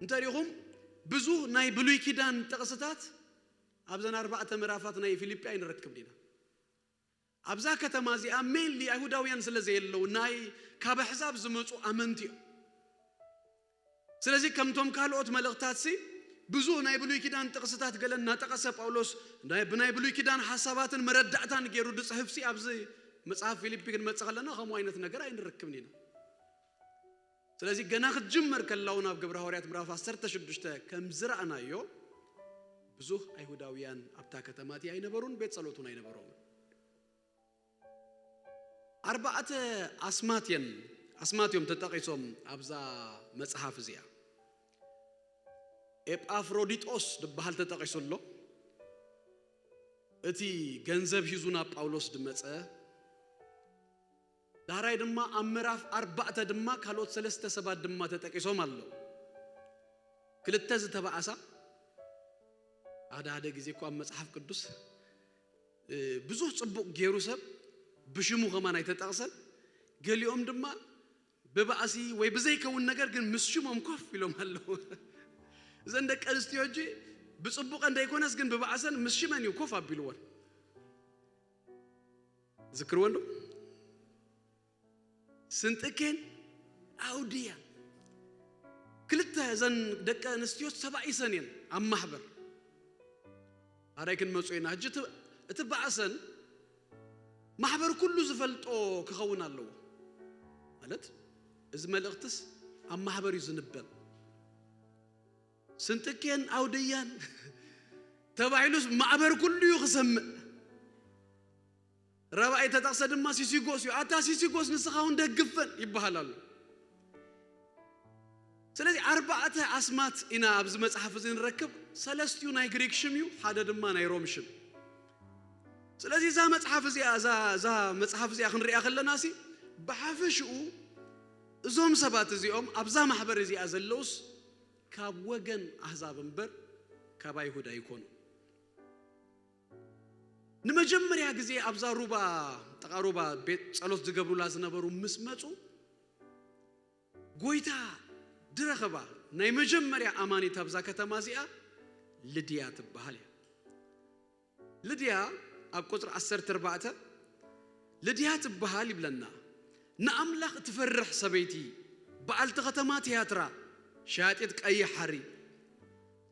እንተሪኹም፣ ብዙሕ ናይ ብሉይ ኪዳን ጥቕስታት ኣብዘን ኣርባዕተ ምዕራፋት ናይ ፊልጲ ኣይንረክብን ኢና። ኣብዛ ከተማ እዚኣ ሜንሊ ኣይሁዳውያን ስለ ዘየለዉ፣ ናይ ካብ ኣሕዛብ ዝመጹ ኣመንቲ እዮም። ስለዚ ከምቶም ካልኦት መልእኽታትሲ ብዙሕ ናይ ብሉይ ኪዳን ጥቕስታት ገለ እናጠቐሰ ጳውሎስ ናይ፣ ብናይ ብሉይ ኪዳን ሓሳባትን መረዳእታን ገይሩ ዝጽሕፍሲ ኣብዚ መጽሓፍ ፊልፒ ክንመጽእ ከለና ከምኡ ዓይነት ነገር ኣይንረክብን ኢና። ስለዚ ገና ክትጅመር ከላ እውን ኣብ ግብረ ሃዋርያት ምዕራፍ ዓሰርተ ሽዱሽተ ከም ዝረኣናዮ ብዙሕ ኣይሁዳውያን ኣብታ ከተማ እቲ ኣይነበሩን፣ ቤት ጸሎት እውን ኣይነበሮምን። ኣርባዕተ ኣስማት እየን፣ ኣስማት እዮም ተጠቒሶም ኣብዛ መጽሓፍ እዚኣ። ኤጳፍሮዲጦስ ዝበሃል ተጠቒሱ ኣሎ። እቲ ገንዘብ ሒዙ ናብ ጳውሎስ ድመጸ። ዳሕራይ ድማ ኣብ ምዕራፍ ኣርባዕተ ድማ ካልኦት ሰለስተ ሰባት ድማ ተጠቒሶም ኣለዉ። ክልተ ዝተባኣሳ፣ ሓደ ሓደ ግዜ እኮ ኣብ መጽሓፍ ቅዱስ፣ እ፣ ብዙሕ ጽቡቕ ገይሩ ሰብ ብሽሙ ከማን ኣይተጠቕሰን። ገሊኦም ድማ ብባእሲ ወይ ብዘይከውን ነገር ግን ምስ ሽሞም ኮፍ ኢሎም ኣለዉ። እዘን ደቂ ኣንስትዮ ሕጂ ብጽቡቐን ደይኮነስ ግን ብባእሰን ምስ ሽመን እዩ ኮፍ ኣቢልወን። ዝክርወን ዶ? ስንጥኬን ኣውድያን። ክልተ እዘን ደቂ ኣንስትዮ ተባኢሰን እየን ኣብ ማሕበር። ኣዳይ ክንመጹ ኢና። ሕጂ እቲ፣ እቲ ባእሰን ማሕበር ኩሉ ዝፈልጦ ክኸውን ኣለዎ። ማለት፣ እዚ መልእኽትስ ኣብ ማሕበር እዩ ዝንበብ። ስንጥኬን ኣውድያን ተባሂሉስ ማሕበር ኩሉ እዩ ክሰምዕ። ራብዓይ ተጠቕሰ ድማ ሲሲጎስ እዩ። ኣታ ሲሲጎስ ንስኻ እውን ደግፈን ይበሃል ኣሎ። ስለዚ ኣርባዕተ ኣስማት ኢና ኣብዚ መጽሓፍ እዚ ንረክብ። ሰለስቲኡ ናይ ግሪክ ሽም እዩ፣ ሓደ ድማ ናይ ሮም ሽም። ስለዚ እዛ መጽሓፍ እዚኣ እዛ እዛ መጽሓፍ እዚኣ ክንሪኣ ከለና ሲ ብሓፈሽኡ እዞም ሰባት እዚኦም ኣብዛ ማሕበር እዚኣ ዘለውስ ካብ ወገን ኣህዛብ እምበር ካብ ኣይሁድ ኣይኮኑ። ንመጀመርያ ግዜ ኣብዛ ሩባ ጥቓ ሩባ ቤት ጸሎት ዝገብሩላ ዝነበሩ ምስ መጹ ጎይታ ድረኸባ ናይ መጀመርያ ኣማኒት ኣብዛ ከተማ እዚኣ ልድያ ትበሃል እያ። ልድያ ኣብ ቁጽሪ ዓሰርተ ኣርባዕተ ልድያ ትበሃል ይብለና። ንኣምላኽ እትፈርሕ ሰበይቲ በዓልቲ ከተማ ትያትራ ሻጢት ቀይሕ ሓሪ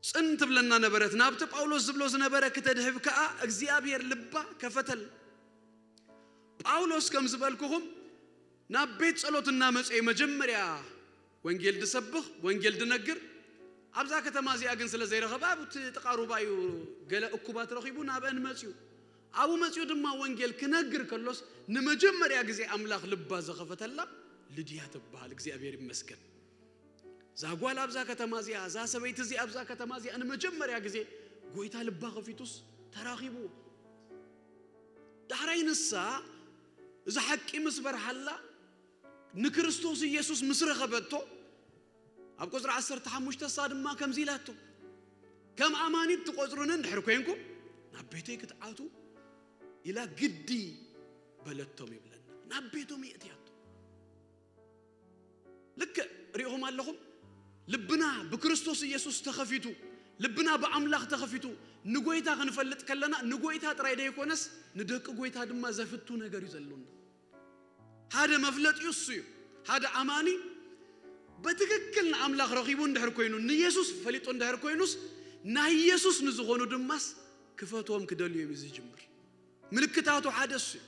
ጽን ትብለና ነበረት። ናብቲ ጳውሎስ ዝብሎ ዝነበረ ክተድህብ ከኣ እግዚኣብሔር ልባ ከፈተል። ጳውሎስ ከም ዝበልኩኹም ናብ ቤት ጸሎት እናመጸ እዩ መጀመርያ ወንጌል ድሰብኽ፣ ወንጌል ድነግር። ኣብዛ ከተማ እዚኣ ግን ስለ ዘይረኸባ ኣብቲ ጥቓ ሩባ እዩ ገለ እኩባት ረኺቡ ናብአን መጽዩ። ኣብኡ መጽዩ ድማ ወንጌል ክነግር ከሎስ ንመጀመርያ ግዜ ኣምላኽ ልባ ዘኸፈተላ ልድያ ትበሃል። እግዚኣብሔር ይመስገን። እዛ ጓል ኣብዛ ከተማ እዚኣ፣ እዛ ሰበይቲ እዚኣ ኣብዛ ከተማ እዚኣ ንመጀመርያ ግዜ ጎይታ ልባ ከፊቱስ ተራኺብዎ። ዳሕራይ ንሳ እዚ ሓቂ ምስ በርሃላ ንክርስቶስ ኢየሱስ ምስ ረኸበቶ ኣብ ቁጽሪ ዓሰርተ ሓሙሽተ እሳ ድማ ከምዚ ኢላቶ፣ ከም ኣማኒት ትቆጽሩኒ እንድሕር ኮይንኩም ናብ ቤተይ ክትኣቱ ኢላ ግዲ በለቶም ይብለና። ናብ ቤቶም የእትያቶ። ልክዕ ሪኢኹም ኣለኹም። ልብና ብክርስቶስ ኢየሱስ ተኸፊቱ፣ ልብና ብኣምላኽ ተኸፊቱ ንጎይታ ክንፈልጥ ከለና ንጎይታ ጥራይ ደይኮነስ ንደቂ ጎይታ ድማ ዘፍቱ ነገር እዩ ዘሎና። ሓደ መፍለጢኡ እሱ እዩ። ሓደ ኣማኒ በትክክል ንኣምላኽ ረኺቡ እንድሕር ኮይኑ፣ ንኢየሱስ ፈሊጡ እንድሕር ኮይኑስ፣ ናይ ኢየሱስ ንዝኾኑ ድማስ ክፈትዎም ክደልዮም እዩ ዝጅምር። ምልክታቱ ሓደ እሱ እዩ።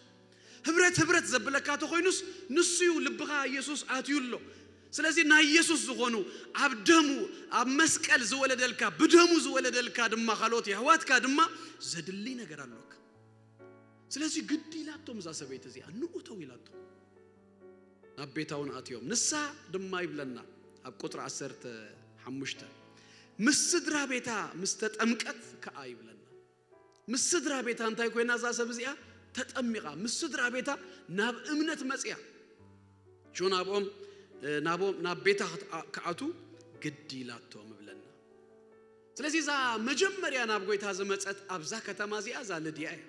ህብረት ህብረት ዘብለካ ተኾይኑስ ንሱ እዩ ልብኻ ኢየሱስ ኣትዩ ኣሎ። ስለዚ ናይ ኢየሱስ ዝኾኑ ኣብ ደሙ ኣብ መስቀል ዝወለደልካ ብደሙ ዝወለደልካ ድማ ካልኦት የሕዋትካ ድማ ዘድሊ ነገር ኣለካ። ስለዚ ግዲ ኢላቶም እዛ ሰበይቲ እዚኣ ንእተው ኢላቶም ናብ ቤታ እውን ኣትዮም። ንሳ ድማ ይብለና ኣብ ቁጽሪ ዓሰርተ ሓሙሽተ ምስ ስድራ ቤታ ምስ ተጠምቀት ከኣ ይብለና። ምስ ስድራ ቤታ እንታይ ኮይና እዛ ሰብ እዚኣ ተጠሚቓ ምስ ስድራ ቤታ ናብ እምነት መጽያ ሹ ናብኦም ናብኦም ናብ ቤታ ክኣቱ ግዲ ኢላቶም እብለና። ስለዚ እዛ መጀመርያ ናብ ጎይታ ዝመጸት ኣብዛ ከተማ እዚኣ እዛ ልድያ እያ።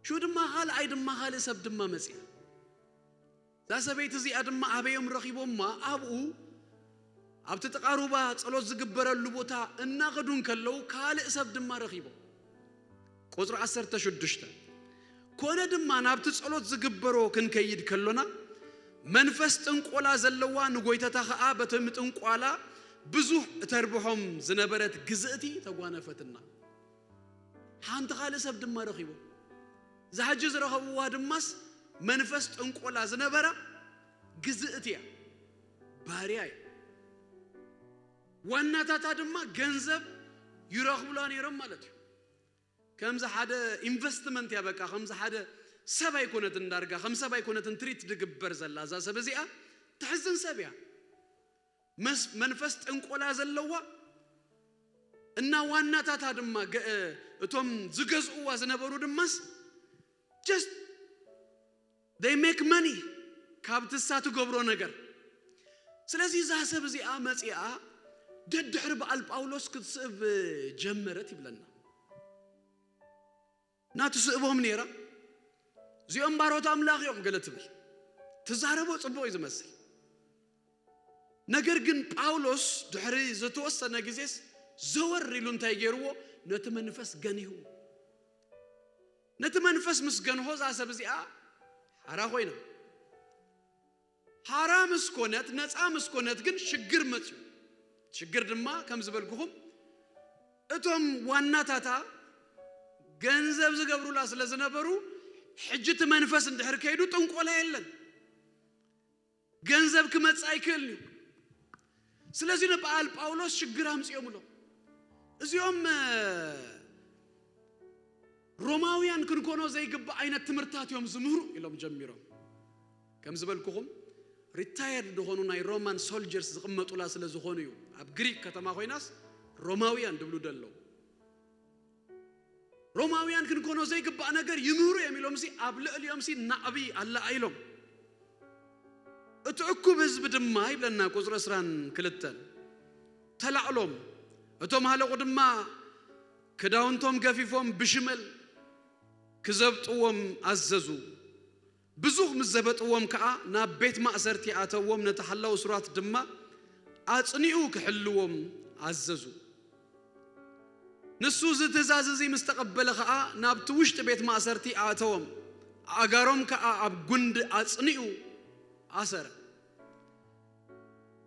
ሹ ድማ ካልኣይ ድማ ካልእ ሰብ ድማ መጽያ። እዛ ሰበይቲ እዚኣ ድማ ኣበዮም ረኺቦማ ኣብኡ ኣብቲ ጥቓ ሩባ ጸሎት ዝግበረሉ ቦታ እናኸዱ እንከለዉ ካልእ ሰብ ድማ ረኺቦም። ቁጽሪ ዓሰርተ ሽዱሽተ ኮነ ድማ ናብቲ ጸሎት ዝግበሮ ክንከይድ ከሎና መንፈስ ጥንቆላ ዘለዋ ንጎይተታ ኸኣ በቲ ምጥንቋላ ብዙሕ እተርብሖም ዝነበረት ግዝእቲ ተጓነፈትና። ሓንቲ ካልእ ሰብ ድማ ረኺቦም። እዛ ሕጂ ዝረኸብዋ ድማስ መንፈስ ጥንቆላ ዝነበራ ግዝእቲ እያ፣ ባርያ እያ። ዋናታታ ድማ ገንዘብ ይረኽቡላ ነይሮም ማለት እዩ። ከምዚ ሓደ ኢንቨስትመንት እያ በቃ፣ ከምዚ ሓደ ሰብ ኣይኮነትን፣ ዳርጋ ከም ሰብ ኣይኮነትን ትሪት ድግበር ዘላ እዛ ሰብ እዚኣ። ትሕዝን ሰብ እያ። መስ- መንፈስ ጥንቆላ ዘለዋ እና ዋናታታ ድማ ገ- እቶም ዝገዝእዋ ዝነበሩ ድማስ just they make money ካብቲ እሳ ትገብሮ ነገር። ስለዚ እዛ ሰብ እዚኣ መጺኣ ደድሕሪ በዓል ጳውሎስ ክትስእብ ጀመረት ይብለና። ናቱ ስእቦም ነይራ። እዚኦም ባሮት ኣምላኽ እዮም ገለ ትብል። ትዛረቦ ጽቡቕ እዩ ዝመስል። ነገር ግን ጳውሎስ ድሕሪ ዝተወሰነ ግዜስ ዘወር ኢሉ እንታይ ገይርዎ? ነቲ መንፈስ ገኒህዎ። ነቲ መንፈስ ምስ ገንሆ እዛ ሰብ እዚኣ ሓራ ኮይና። ሓራ ምስ ኮነት፣ ነፃ ምስ ኮነት ግን ሽግር መፅዩ። ሽግር ድማ ከም ዝበልኩኹም እቶም ዋናታታ ገንዘብ ዝገብሩላ ስለ ዝነበሩ ሕጂ እቲ መንፈስ እንድሕር ከይዱ ጥንቆላ የለን። ገንዘብ ክመጽእ ኣይክእልን እዩ። ስለዚ ንበዓል ጳውሎስ ሽግር ኣምጺኦምሎ። እዚኦም ሮማውያን ክንኮኖ ዘይግባእ ዓይነት ትምህርታት እዮም ዝምህሩ ኢሎም ጀሚሮም። ከም ዝበልኩኹም ሪታየርድ ዝኾኑ ናይ ሮማን ሶልጀርስ ዝቕመጡላ ስለ ዝኾኑ እዩ። ኣብ ግሪክ ከተማ ኮይናስ ሮማውያን ድብሉ ደለዉ። ሮማውያን ክንኮኖ ዘይግባእ ነገር ይምህሩ እዮም ኢሎምሲ ኣብ ልዕሊኦምሲ ናዕቢ ኣለኣኢሎም። እቲ እኩብ ህዝቢ ድማ ይብለና ቁጽሪ ዕስራን ክልተን፣ ተላዕሎም፣ እቶም ሃለቑ ድማ ክዳውንቶም ገፊፎም ብሽመል ክዘብጥዎም ኣዘዙ። ብዙኽ ምስ ዘበጥዎም ከኣ ናብ ቤት ማእሰርቲ ኣተዎም፣ ነቲ ሓላው እሱራት ድማ ኣጽኒኡ ክሕልዎም ኣዘዙ። ንሱ እዚ ትእዛዝ እዚ ምስ ተቐበለ ኸኣ ናብቲ ውሽጢ ቤት ማእሰርቲ ኣእተዎም፣ ኣእጋሮም ከኣ ኣብ ጉንዲ ኣጽኒኡ ኣሰረ።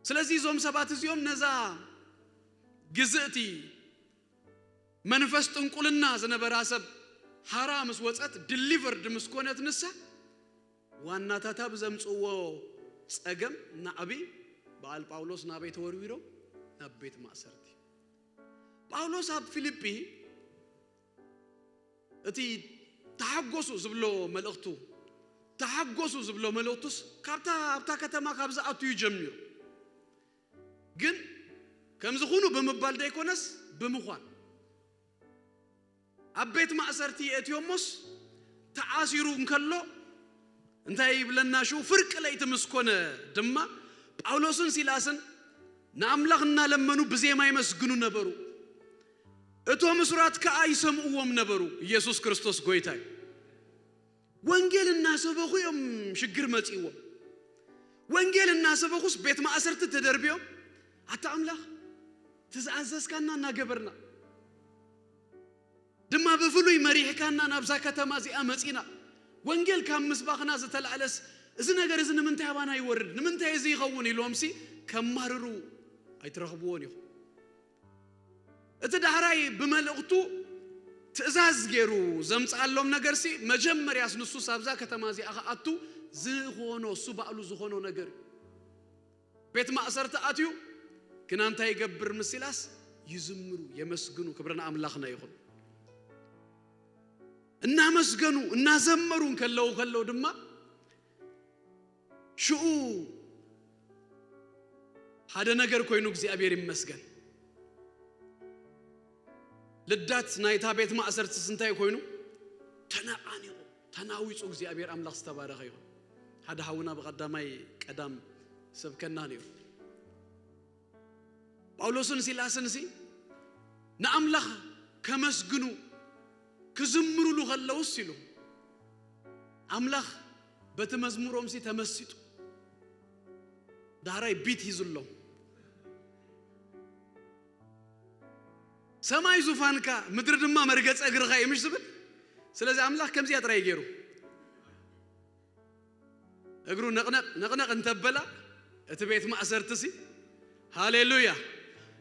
ስለዚ እዞም ሰባት እዚኦም ነዛ ግዝእቲ መንፈስ ጥንቁልና ዝነበራ ሰብ ሃራ ምስ ወጸት፣ ድሊቨርድ ምስ ኮነት ንሳ፣ ዋናታታ ብዘምጽእዎ ጸገም ናዕቢ በዓል ጳውሎስ ናበይ ተወርዊሮም? ናብ ቤት ማእሰርቲ። ጳውሎስ ኣብ ፊልጲ እቲ ተሓጎሱ ዝብሎ መልእኽቱ፣ ተሓጎሱ ዝብሎ መልእኽቱስ ካብታ ኣብታ ከተማ ካብ ዝኣቱ እዩ ጀሚሩ። ግን ከምዚ ኩኑ ብምባል ደይኮነስ ብምዃን ኣብ ቤት ማእሰርቲ የእትዮሞስ ተኣሲሩ እንከሎ እንታይ ይብለና? ሽው ፍርቂ ለይቲ ምስ ኮነ ድማ ጳውሎስን ሲላስን ንኣምላኽ እናለመኑ ብዜማ ይመስግኑ ነበሩ። እቶም እሱራት ከኣ ይሰምእዎም ነበሩ። ኢየሱስ ክርስቶስ ጎይታ እዩ። ወንጌል እናሰበኹ እዮም ሽግር መጺእዎም። ወንጌል እናሰበኹስ ቤት ማእሰርቲ ተደርብዮም፣ ኣታ ኣምላኽ፣ እቲ ዝኣዘዝካና እናገበርና፣ ድማ ብፍሉይ መሪሕካና ናብዛ ከተማ እዚኣ መጺና፣ ወንጌል ካብ ምስባኽና ዝተላዕለስ፣ እዚ ነገር እዚ ንምንታይ ኣባና ይወርድ? ንምንታይ እዚ ይኸውን? ኢሎምሲ ከማርሩ ኣይትረኽብዎን ኢኹም። እቲ ዳሕራይ ብመልእኽቱ ትእዛዝ ገይሩ ዘምጽኣሎም ነገርሲ፣ መጀመርያስ ንሱስ ኣብዛ ከተማ እዚኣ ክኣቱ ዝኾኖ፣ እሱ ባዕሉ ዝኾኖ ነገር እዩ። ቤት ማእሰርቲ ኣትዩ፣ ግና እንታይ ይገብር? ምስ ሲላስ ይዝምሩ፣ የመስግኑ። ክብሪ ንኣምላኽና ይኹን። እናመስገኑ፣ እናዘመሩ እንከለዉ፣ ከለዉ ድማ ሽኡ ሓደ ነገር ኮይኑ፣ እግዚኣብሔር ይመስገን። ልዳት ናይታ ቤት ማእሰርትስ እንታይ ኮይኑ? ተነቓኒቑ፣ ተናዊጹ። እግዚኣብሔር ኣምላኽ ዝተባረኸ ይኹን። ሓደ ሓውና ብቐዳማይ ቀዳም ሰብከና ነይሩ። ጳውሎስን ሲላስንሲ ንኣምላኽ ከመስግኑ ክዝምሩሉ ከለውስ ኢሉ፣ ኣምላኽ በቲ መዝሙሮምሲ ተመሲጡ፣ ዳሕራይ ቢት ሂዙሎም። ሰማይ ዙፋንካ፣ ምድሪ ድማ መርገጸ እግርኻ እዩ፣ ምሽ ዝብል? ስለዚ ኣምላኽ ከምዚኣ ጥራይ ገይሩ። እግሩ ነቕነቕ፣ ነቕነቕ እንተበላ፣ እቲ ቤት ማእሰርትሲ፣ ሃሌሉያ፣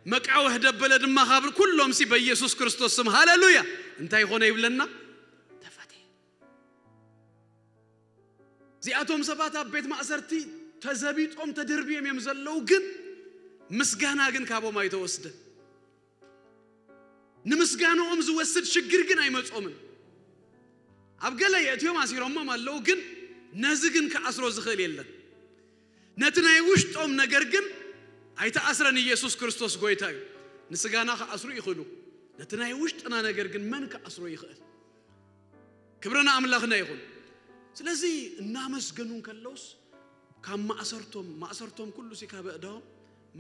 መቃወህ ደበለ ድማ፣ ካብ ኩሎምሲ በኢየሱስ ክርስቶስ ስም፣ ሃሌሉያ፣ እንታይ ይኾነ ይብለና? ተፈትየ። እዚኣቶም ሰባት ኣብ ቤት ማእሰርቲ ተዘቢጦም፣ ተደርብዮም እዮም ዘለዉ፣ ግን ምስጋና ግን ካቦም ኣይተወስደን። ንምስጋንኦም ዝወስድ ሽግር ግን ኣይመጾምን። ኣብ ገለ የእትዮም ኣሲሮሞም ኣለዉ፣ ግን ነዚ ግን ክኣስሮ ዝኽእል የለን። ነቲ ናይ ውሽጦም ነገር ግን ኣይተኣስረን። ኢየሱስ ክርስቶስ ጎይታ እዩ። ንስጋና ክኣስሩ ይኽእሉ፣ ነቲ ናይ ውሽጥና ነገር ግን መን ክኣስሮ ይኽእል? ክብሪ ንኣምላኽና ይኹን። ስለዚ እናመስገኑ እንከለውስ፣ ካብ ማእሰርቶም፣ ማእሰርቶም ኩሉ ሲ ካብ ኣእዳዎም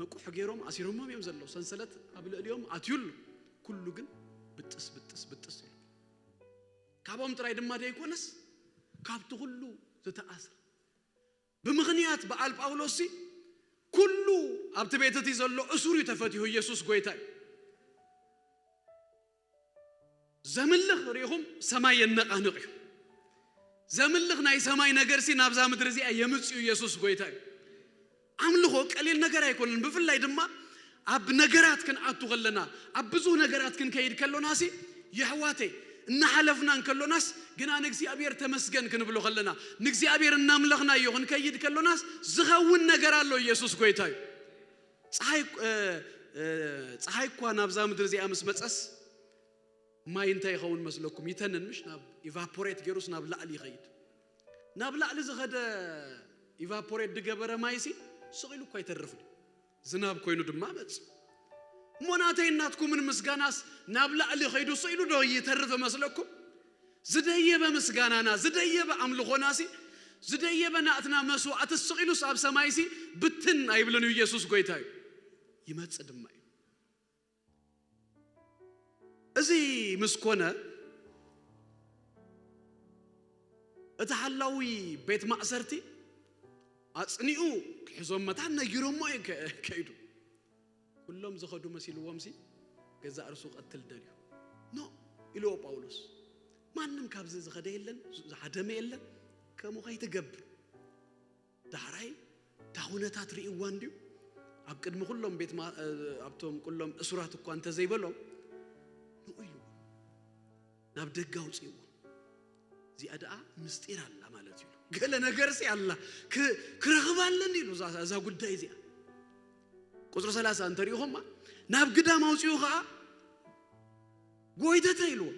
መቁሕ ገይሮም ኣሲሮሞም እዮም ዘለዉ። ሰንሰለት ኣብ ልዕሊኦም ኣትዩሉ። ኩሉ ግን ብጥስ፣ ብጥስ፣ ብጥስ ኢሉ። ካብኦም ጥራይ ድማ ደይኮነስ፣ ካብቲ ኩሉ ዝተኣስረ። ብምኽንያት በዓል ጳውሎስ ሲ፣ ኩሉ ኣብቲ ቤት እቲ ዘሎ እሱር እዩ ተፈቲሑ። ኢየሱስ ጎይታ እዩ። ዘምልኽ ርኢኹም፣ ሰማይ የነቓንቕ እዩ። ዘምልኽ ናይ ሰማይ ነገር ሲ ናብዛ ምድሪ እዚኣ የምጽእ እዩ። ኢየሱስ ጎይታ እዩ። ኣምልኾ ቀሊል ነገር ኣይኮነን። ብፍላይ ድማ ኣብ ነገራት ክንኣቱ ከለና፣ ኣብ ብዙ ነገራት ክንከይድ ከሎና ሲ፣ የሕዋተይ፣ እናሓለፍና እንከሎናስ፣ ግና ንእግዚኣብሔር ተመስገን ክንብሎ ከለና፣ ንእግዚኣብሔር እናምለኽናዮ ክንከይድ ከሎናስ፣ ዝኸውን ነገር ኣሎ። ኢየሱስ ጎይታ እዩ። ፀሓይ፣ እ፣ እ፣ ፀሓይ እኳ ናብዛ ምድሪ እዚኣ ምስ መፀስ፣ ማይ እንታይ ይኸውን መስለኩም? ይተንን ምሽ? ናብ ኢቫፖሬት ገይሩስ ናብ ላዕሊ ይኸይድ። ናብ ላዕሊ ዝኸደ ኢቫፖሬት ዝገበረ ማይሲ ስቕ ኢሉ እኳ ይተርፍ ድዩ? ዝናብ ኮይኑ ድማ መጽ እሞ ናተይ ናትኩምን ምስጋናስ ናብ ላዕሊ ኸይዱ ስቕ ኢሉ ዶ ይተርፍ መስለኩም? ዝደየበ ምስጋናና ዝደየበ ኣምልኾናሲ ዝደየበ ናትና መስዋዕቲ ስቕ ኢሉስ ኣብ ሰማይሲ ብትን ኣይብልን እዩ። ኢየሱስ ጎይታ እዩ። ይመጽእ ድማ እዩ። እዚ ምስ ኮነ እቲ ሓላዊ ቤት ማእሰርቲ ኣጽኒኡ ክሕዞም መታን ነጊሮሞ እዩ ከ- ከይዱ። ኩሎም ዝኸዱ መሲልዎም ሲ ገዛእ ርሱ ቀትል ደልዩ ኖ ኢልዎ ጳውሎስ። ማንም ካብዚ ዝኸደ የለን ዝሃደመ የለን። ከምኡ ከይትገብር ዳሕራይ እታ ኩነታት ርእይዋ እንድዩ ኣብ ቅድሚ ኩሎም ቤት ማ- ኣብቶም ኩሎም እሱራት እኳ እንተዘይበሎም ንኡ ኢልዎ ናብ ደገ ኣውፅእዎ። እዚኣ ደኣ ምስጢር ኣላ ማለት እዩ። ገለ ነገር ሲ ኣላ ክ- ክረኽብ ኣለኒ ኢሉ እዛ እዛ ጉዳይ እዚኣ። ቁፅሪ ሰላሳ እንተሪኢኹማ ናብ ግዳም ኣውፅኡ ከዓ ጎይተተ ኢልዎ።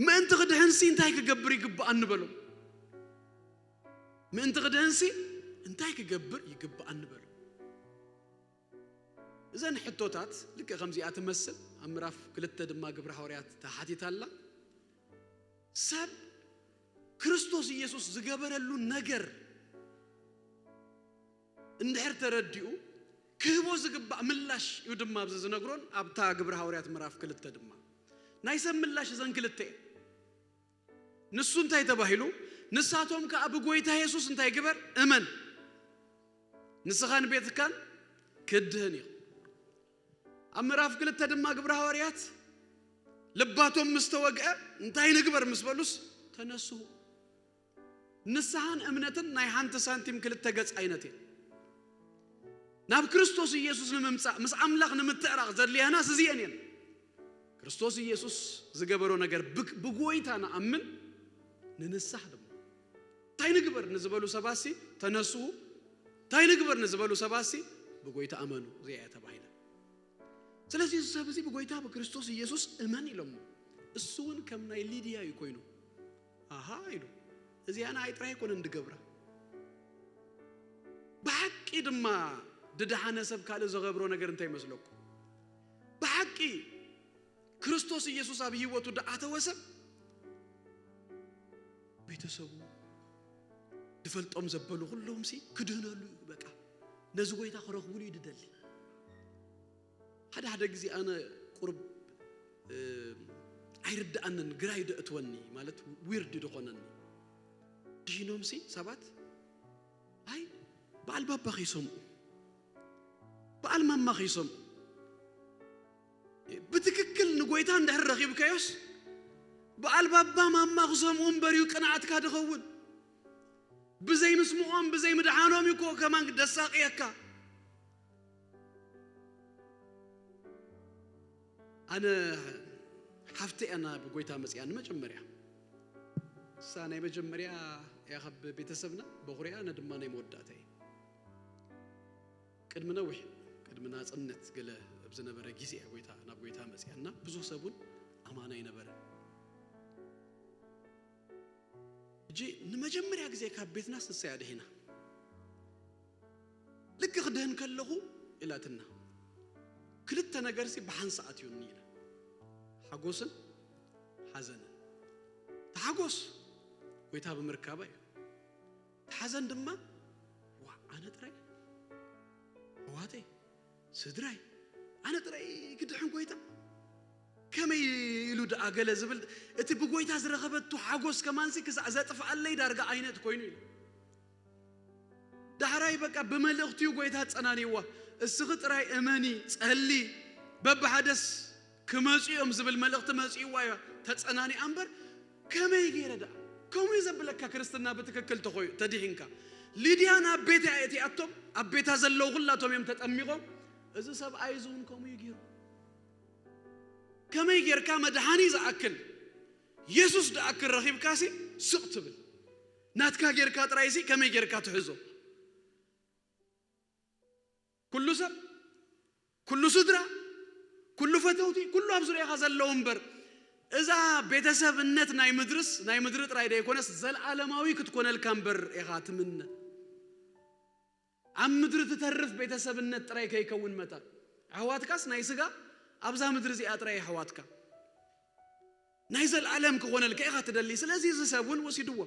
ምእንቲ ክድሕንሲ እንታይ ክገብር ይግብኣኒ በሎ። ምእንቲ ክድህንሲ እንታይ ክገብር ይግብኣኒ በሉ። እዘን ሕቶታት ልክዕ ከምዚኣ ትመስል ኣብ ምዕራፍ ክልተ ድማ ግብረ ሃዋርያት ተሓቲታ ኣላ። ሰብ ክርስቶስ ኢየሱስ ዝገበረሉ ነገር እንድሕር ተረዲኡ ክህቦ ዝግባእ ምላሽ እዩ ድማ ኣብዚ ዝነግሮን ኣብታ ግብረ ሃዋርያት ምዕራፍ ክልተ ድማ ናይ ሰብ ምላሽ እዘን ክልተ እየን። ንሱ እንታይ ተባሂሉ? ንሳቶም ከኣ ብጎይታ የሱስ እንታይ ግበር? እመን፣ ንስኻን ቤትካን ክድህን እዩ። ኣብ ምዕራፍ ክልተ ድማ ግብረ ሃዋርያት ልባቶም ምስ ተወግአ እንታይ ንግበር ምስ በሉስ ተነስሁ። ንስሓን እምነትን ናይ ሓንቲ ሳንቲም ክልተ ገጽ ዓይነት እየን። ናብ ክርስቶስ ኢየሱስ ንምምጻእ ምስ ኣምላኽ ንምትዕራቕ ዘድልያናስ እዚአን እየን። ክርስቶስ ኢየሱስ ዝገበሮ ነገር ብግ- ብጎይታ ንኣምን ንንሳሕ ድማ እንታይ ንግበር ንዝበሉ ሰባሲ ተነስኡ እንታይ ንግበር ንዝበሉ ሰባሲ ብጎይታ ኣመኑ እዚኣ እያ ተባሂላ። ስለዚ እዚ ሰብ እዚ ብጎይታ ብክርስቶስ ኢየሱስ እመን ኢሎሞ። እሱ እውን ከም ናይ ሊድያ እዩ ኮይኑ ኣሃ ኢሉ እዚኣ ንኣይ ጥራይ ኣይኮነን ድገብራ። ብሓቂ ድማ ድደሓነ ሰብ ካልእ ዘገብሮ ነገር እንታይ ይመስለኩም? ብሓቂ ክርስቶስ ኢየሱስ ኣብ ህይወቱ ደኣተወ ሰብ ቤተሰቡ ድፈልጦም ዘበሉ ኩሎም ሲ ክድህነሉ እዩ። በቃ ነዚ ጎይታ ክረኽቡሉ እዩ ድደሊ። ሓደ ሓደ ግዜ ኣነ ቁርብ እ፣ ኣይርድኣንን፣ ግራ ይደእትወኒ ማለት ዊርድ ድኾነኒ። ድሂኖምሲ ሰባት ኣይ በዓል ባባ ከይሰምኡ በዓል ማማ ከይሰምኡ ብትክክል ንጎይታ እንድሕር ረኺብካዮስ በዓል ባባ ማማ ክሰምኡ እምበር እዩ ቅንዓትካ ድኸውን። ብዘይ ምስምዖም ብዘይ ምድሓኖም እዩ እኮ ከማን ደሳቅየካ። ኣነ ሓፍቲ እያ ናብ ጎይታ መፅያ ንመጀመርያ እሳ ናይ መጀመርያ እያ ካብ ቤተሰብና በኹርያ ኣነ ድማ ናይ መወዳእታ እየ። ቅድሚ ነዊሕ ቅድሚ ናፅነት ገለ ኣብ ዝነበረ ግዜ እያ ጎይታ ናብ ጎይታ መፅያ እና ብዙሕ ሰብ እውን ኣማና ኣይነበረ። ሕጂ ንመጀመርያ ግዜ ካብ ቤትና ስሳ እያ ድሒና። ልክ ክድህን ከለኹ ኢላትና ክልተ ነገርሲ ብሓንሳእ ኣትዩኒ ኢላ። ሓጎስን ሓዘንን። ተሓጎስ ጎይታ ብምርካባ እዩ። ተሓዘን ድማ ዋ ኣነ ጥራይ ኣሕዋተይ ስድራይ ኣነ ጥራይ ክድሕን ጎይታ ከመይ ኢሉ ደኣ ገለ ዝብል እቲ ብጎይታ ዝረኸበቱ ሓጎስ ከማንሲ ክሳዕ ዘጥፍኣለይ ዳርጋ ዓይነት ኮይኑ ኢሉ። ዳሕራይ በቃ ብመልእኽቲ እዩ ጎይታ ኣጸናኒዋ። እስኺ ጥራይ እመኒ፣ ጸሊ፣ በብሓደስ ክመጹ እዮም ዝብል መልእኽቲ መጺእዋ እያ ተጸናኒኣ እምበር ከመይ ገይረ ደኣ ከምኡ እዩ ዘብለካ ክርስትና ብትክክል ተኾዩ ተዲሒንካ። ሊድያ ናብ ቤት እያ እቲኣቶም ኣብ ቤታ ዘለዉ ኩላቶም እዮም ተጠሚቖም። እዚ ሰብኣይ እዚ እውን ከምኡ እዩ ገይሩ። ከመይ ጌርካ መድሓኒ ዝኣክል የሱስ ደኣ ክረኺብካሲ ስቕ ትብል ናትካ ጌርካ ጥራይሲ ከመይ ጌርካ ትሕዞ? ኩሉ ሰብ ኩሉ ስድራ ኩሉ ፈተውቲ ኩሉ ኣብ ዙርያኻ ዘለዉ እምበር እዛ ቤተሰብነት ናይ ምድርስ ናይ ምድሪ ጥራይ ደይኮነስ ዘለዓለማዊ ክትኮነልካ እምበር ኢኻ ትምነ። ኣብ ምድሪ ትተርፍ ቤተሰብነት ጥራይ ከይከውን መታን፣ ኣሕዋትካስ ናይ ስጋ ኣብዛ ምድሪ እዚኣ ጥራይ ኣሕዋትካ ናይ ዘልኣለም ክኾነልካ ኢኻ ትደሊ። ስለዚ እዚ ሰብ እውን ወሲድዎ።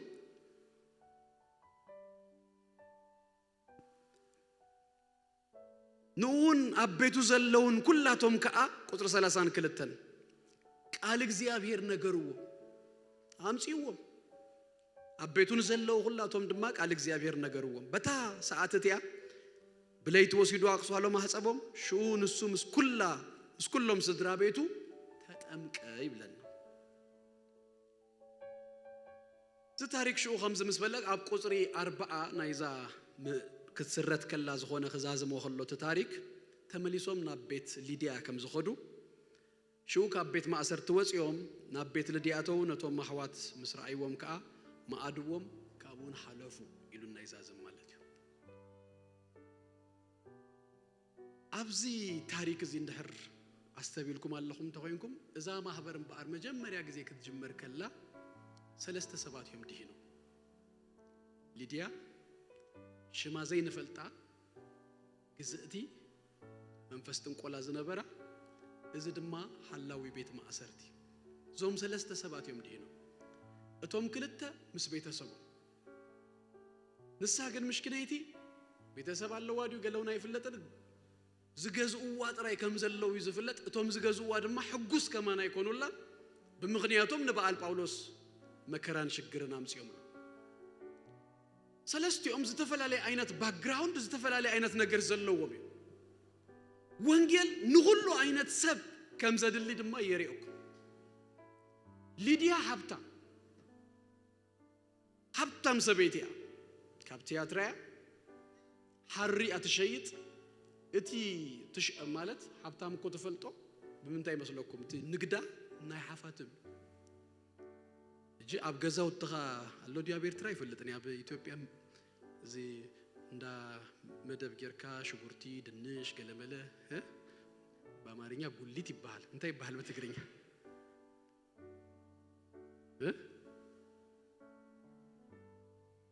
ንኡውን ኣብ ቤቱ ዘለውን ኩላቶም ከኣ፣ ቁጽሪ ሰላሳን ክልተን፣ ቃል እግዚኣብሔር ነገርዎ፣ ኣምጽእዎም። ኣብ ቤቱ ንዘለዉ ኩላቶም ድማ ቃል እግዚኣብሔር ነገርዎም። በታ ሰዓት እቲኣ ብለይቲ ወሲዱ ኣቕሷሎም ኣሕጸቦም። ሽኡ ንሱ ምስ ኩላ፣ ምስ ኩሎም ስድራ ቤቱ ተጠምቀ ይብለና። እዚ ታሪክ ሽኡ ከምዚ ምስ በለ፣ ኣብ ቁጽሪ ኣርባዓ ናይዛ ም-፣ ክትስረት ከላ ዝኾነ ክዛዝሞ ከሎ እቲ ታሪክ፣ ተመሊሶም ናብ ቤት ሊድያ ከም ዝኸዱ፣ ሽኡ ካብ ቤት ማእሰርቲ ወጺኦም ናብ ቤት ሊድያ ኣተዉ። ነቶም ኣሕዋት ምስ ረኣይዎም ከኣ መኣድዎም ካብኡን ሓለፉ ኢሉ እናይዛዘም ማለት እዩ። ኣብዚ ታሪክ እዚ እንድሕር ኣስተቢልኩም ኣለኹም እንተኾይንኩም፣ እዛ ማህበር እምበኣር መጀመርያ ግዜ ክትጅመር ከላ ሰለስተ ሰባት እዮም ድሂኖም። ሊድያ፣ ሽማ ዘይንፈልጣ ግዝእቲ መንፈስ ጥንቆላ ዝነበራ፣ እዚ ድማ ሓላዊ ቤት ማእሰርቲ። እዞም ሰለስተ ሰባት እዮም ድሂኖም። እቶም ክልተ ምስ ቤተሰቦም። ንሳ ግን ምሽክነይቲ ቤተሰብ ኣለዋ ድዩ ገለውን ኣይፍለጥን። ዝገዝእዋ ጥራይ ከም ዘለዉ እዩ ዝፍለጥ። እቶም ዝገዝእዋ ድማ ሕጉስ ከማን ኣይኮኑላን። ብምኽንያቶም ንበዓል ጳውሎስ መከራን ሽግርን ኣምጺኦምሉ። ሰለስቲኦም ዝተፈላለየ ዓይነት ባክግራውንድ፣ ዝተፈላለየ ዓይነት ነገር ዘለዎም እዮም። ወንጌል ንኹሉ ዓይነት ሰብ ከም ዘድሊ ድማ የርእየኩም። ሊድያ ሃብታም፣ ሃብታም ሰበይቲ እያ። ካብ ትያትራ እያ። ሓሪ እያ ትሸይጥ። እቲ ትሽ-፣ ማለት ሃብታም እኮ ትፈልጦ ብምንታይ ይመስለኩም? እቲ ንግዳ ናይ ሓፋትም። እጂ ኣብ ገዛውትኻ ኣሎ ድዩ? ኣብ ኤርትራ ይፈልጥን ኣብ ኢትዮጵያ እዚ እንዳ መደብ ጌርካ ሽጉርቲ፣ ድንሽ፣ ገለመለ፣ እ? ብኣማርኛ ጉሊት ይበሃል። እንታይ ይበሃል ብትግርኛ? እ?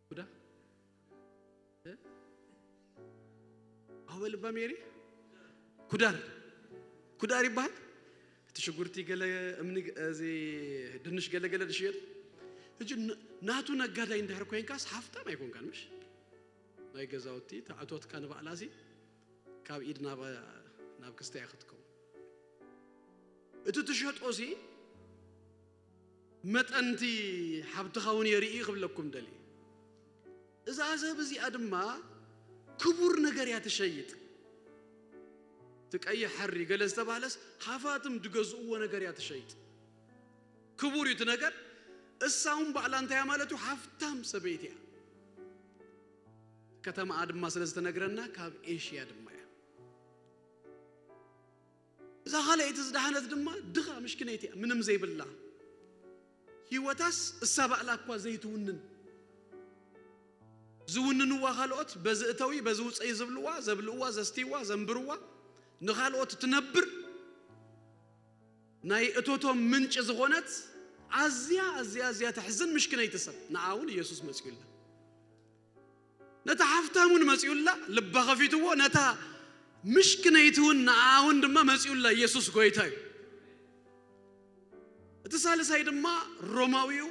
ኩዳ? እ? ኣወ ልባ ሜሪ? ኩዳር። ኩዳር ይበሃል። እቲ ሽጉርቲ ገለ እምኒ፣ እዚ ድንሽ ገለ ገለ ዝሽየጥ። ሕጂ ን-፣ ናቱ ነጋዳይ እንድሕር ኮይንካስ ሃፍታም ኣይኮንካን፣ ምሽ? ናይ ገዛውቲ ተኣቶትካ ንባዕላሲ ካብ ኢድ ናብ፣ ናብ ክስታይ ክትከውን። እቲ ትሸጦሲ መጠንቲ ሓብትኻ እውን የርኢ ክብለኩም ደሊ። እዛ ሰብ እዚኣ ድማ ክቡር ነገር እያ ትሸይጥ። እቲ ቀይሕ ሓሪ ገለ ዝተባህለስ ሃፋትም ድገዝእዎ ነገር እያ ትሸይጥ። ክቡር እዩ እቲ ነገር። እሳ እውን ባዕላ እንታይ እያ ማለት እዩ? ሃፍታም ሰበይቲ እያ። ከተማኣ ድማ ስለ ዝተነግረና ካብ ኤሽያ ድማ እያ። እዛ ካልኣይቲ ዝደሓነት ድማ ድኻ ምሽክነይቲ እያ፣ ምንም ዘይብላ። ህይወታስ እሳ ባዕላ እኳ ዘይትውንን። ዝውንንዋ ካልኦት፣ በዚ እተዊ፣ በዚ ውፀይ ዝብልዋ፣ ዘብልእዋ፣ ዘስትይዋ፣ ዘንብርዋ፣ ንኻልኦት ትነብር፣ ናይ እቶቶም ምንጪ ዝኾነት ኣዝያ፣ ኣዝያ፣ ኣዝያ ተሕዝን ምሽክነይቲ ሰብ። ንዓ እውን ኢየሱስ መጺኡላ። ነታ ሃፍታም እውን መጺኡላ፣ ልባ ከፊትዎ፣ ነታ ምሽክነይቲ እውን ንዓ እውን ድማ መጺኡላ። ኢየሱስ ጎይታ እዩ። እቲ ሳልሳይ ድማ ሮማዊ እዩ።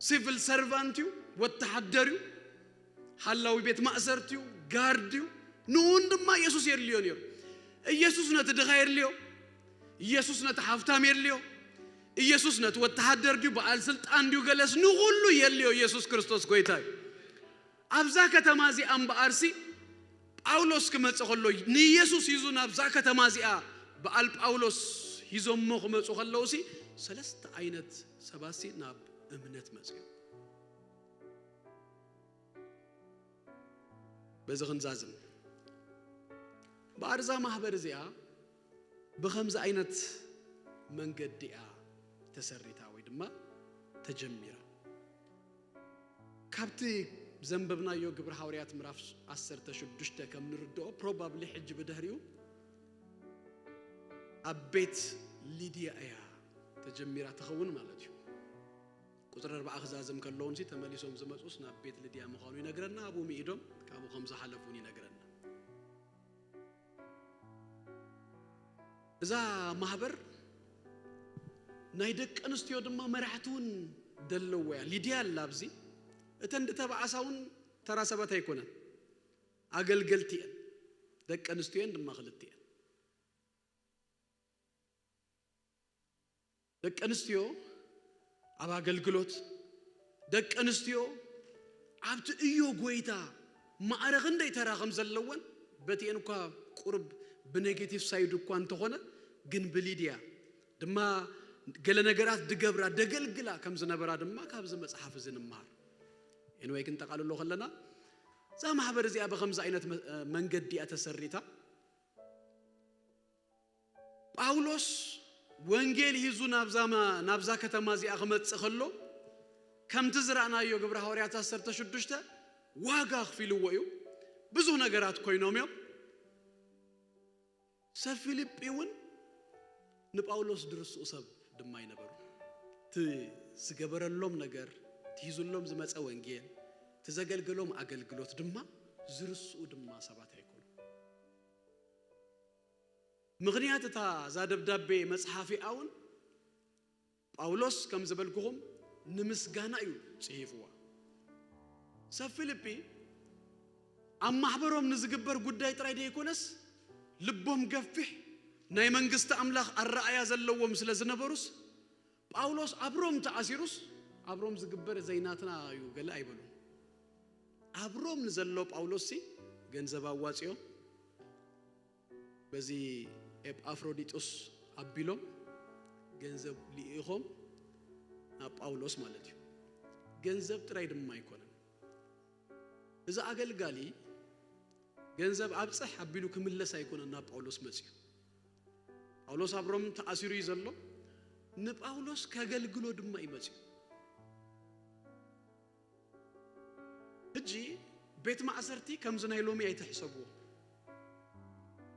ሲቪል ሰርቫንት እዩ፣ ወተሃደር እዩ፣ ሓላዊ ቤት ማእሰርቲ እዩ፣ ጋርድ እዩ። ንኡን ድማ ኢየሱስ የድልዮ ነይሩ። ኢየሱስ ነቲ ድኻ የድልዮ፣ ኢየሱስ ነቲ ሃፍታም የድልዮ፣ ኢየሱስ ነቲ ወተሃደር ድዩ፣ በዓል ስልጣን ድዩ፣ ገለስ ንኹሉ የድልዮ። ኢየሱስ ክርስቶስ ጎይታ እዩ። ኣብዛ ከተማ እዚኣ እምበኣርሲ ጳውሎስ ክመጽእ ከሎ፣ ንኢየሱስ ሒዙ ናብዛ ከተማ እዚኣ በዓል ጳውሎስ ሒዞሞ ክመጹ ከለውሲ፣ ሰለስተ ዓይነት ሰባትሲ ናብ እምነት መጽኡ። በዚ ክንዛዝም። እምበኣር እዛ ማህበር እዚኣ ብኸምዚ ዓይነት መንገዲ እያ ተሰሪታ ወይ ድማ ተጀሚራ። ካብቲ ዘንበብናዮ ግብሪ ሃዋርያት ምዕራፍ ዓሰርተ ሽዱሽተ ከም ንርድኦ፣ ፕሮባብሊ ሕጂ ብድሕሪኡ ኣብ ቤት ሊድያ እያ ተጀሚራ ትኸውን ማለት እዩ። ቁፅሪ ኣርባዓ ክዛዝም ከለውን ሲ ተመሊሶም ዝመፁስ ናብ ቤት ልድያ ምዃኑ ይነግረና። ኣብኡ ምኢዶም ካብኡ ከም ዝሓለፉን ይነግረና። እዛ ማህበር ናይ ደቂ ኣንስትዮ ድማ መራሕቲ እውን ደለዎ እያ። ሊድያ ኣላ ኣብዚ። እተን ዝተባኣሳ እውን ተራ ሰባት ኣይኮነን፣ ኣገልገልቲ እየን። ደቂ ኣንስትዮ እየን ድማ ክልተ እየን። ደቂ ኣንስትዮ ኣብ ኣገልግሎት፣ ደቂ ኣንስትዮ ኣብቲ እዮ ጎይታ ማዕረ ክንደይ ተራ ከም ዘለወን በቲኤን እኳ ቁርብ ብኔጌቲቭ ሳይድ እኳ እንተኾነ ግን ብሊድያ ድማ ገለ ነገራት ድገብራ ደገልግላ ከም ዝነበራ ድማ ካብዚ መጽሓፍ እዚ ንምሃር። ኤንወይ ክንጠቓልሎ ከለና እዛ ማሕበር እዚኣ ብኸምዚ ዓይነት መ- መንገዲ እያ ተሰሪታ። ጳውሎስ ወንጌል ሂዙ ናብዛ መ- ናብዛ ከተማ እዚኣ ክመጽእ ከሎ ከምቲ ዝረኣናዮ ግብረ ሃዋርያት ዓሰርተ ሽዱሽተ ዋጋ ኣኽፊልዎ እዩ። ብዙ ነገራት ኮይኖም እዮም። ሰብ ፊልጲ እውን ንጳውሎስ ድርስኡ ሰብ ድማ ኣይነበሩ። እቲ ዝገበረሎም ነገር፣ እቲ ሂዙሎም ዝመጸ ወንጌል፣ እቲ ዘገልገሎም ኣገልግሎት ድማ ዝርስኡ ድማ ሰባት ኣይኮኑ። ምኽንያት እታ እዛ ደብዳቤ መጽሓፊኣ እውን ጳውሎስ ከም ዝበልኩኹም ንምስጋና እዩ ጽሒፍዋ። ሰብ ፊልጲ ኣብ ማሕበሮም ንዝግበር ጉዳይ ጥራይ ደይኮነስ ልቦም ገፊሕ ናይ መንግስቲ ኣምላኽ ኣረኣያ ዘለዎም ስለ ዝነበሩስ ጳውሎስ ኣብ ሮም ተኣሲሩስ ኣብ ሮም ዝግበር ዘይናትና እዩ ገለ ኣይበሉን። ኣብ ሮም ንዘሎ ጳውሎስ ሲ ገንዘብ ኣዋጺኦም በዚ ኤጳፍሮዲጦስ ኣቢሎም ገንዘብ ልኢኾም ናብ ጳውሎስ ማለት እዩ። ገንዘብ ጥራይ ድማ ኣይኮነን። እዚ ኣገልጋሊ ገንዘብ ኣብጽሕ ኣቢሉ ክምለስ ኣይኮነን ናብ ጳውሎስ መጽዩ። ጳውሎስ ኣብ ሮም ተኣሲሩ እዩ ዘሎ። ንጳውሎስ ከገልግሎ ድማ እዩ መጽዩ። ሕጂ ቤት ማእሰርቲ ከምዚ ናይ ሎሚ ኣይትሕሰብዎ።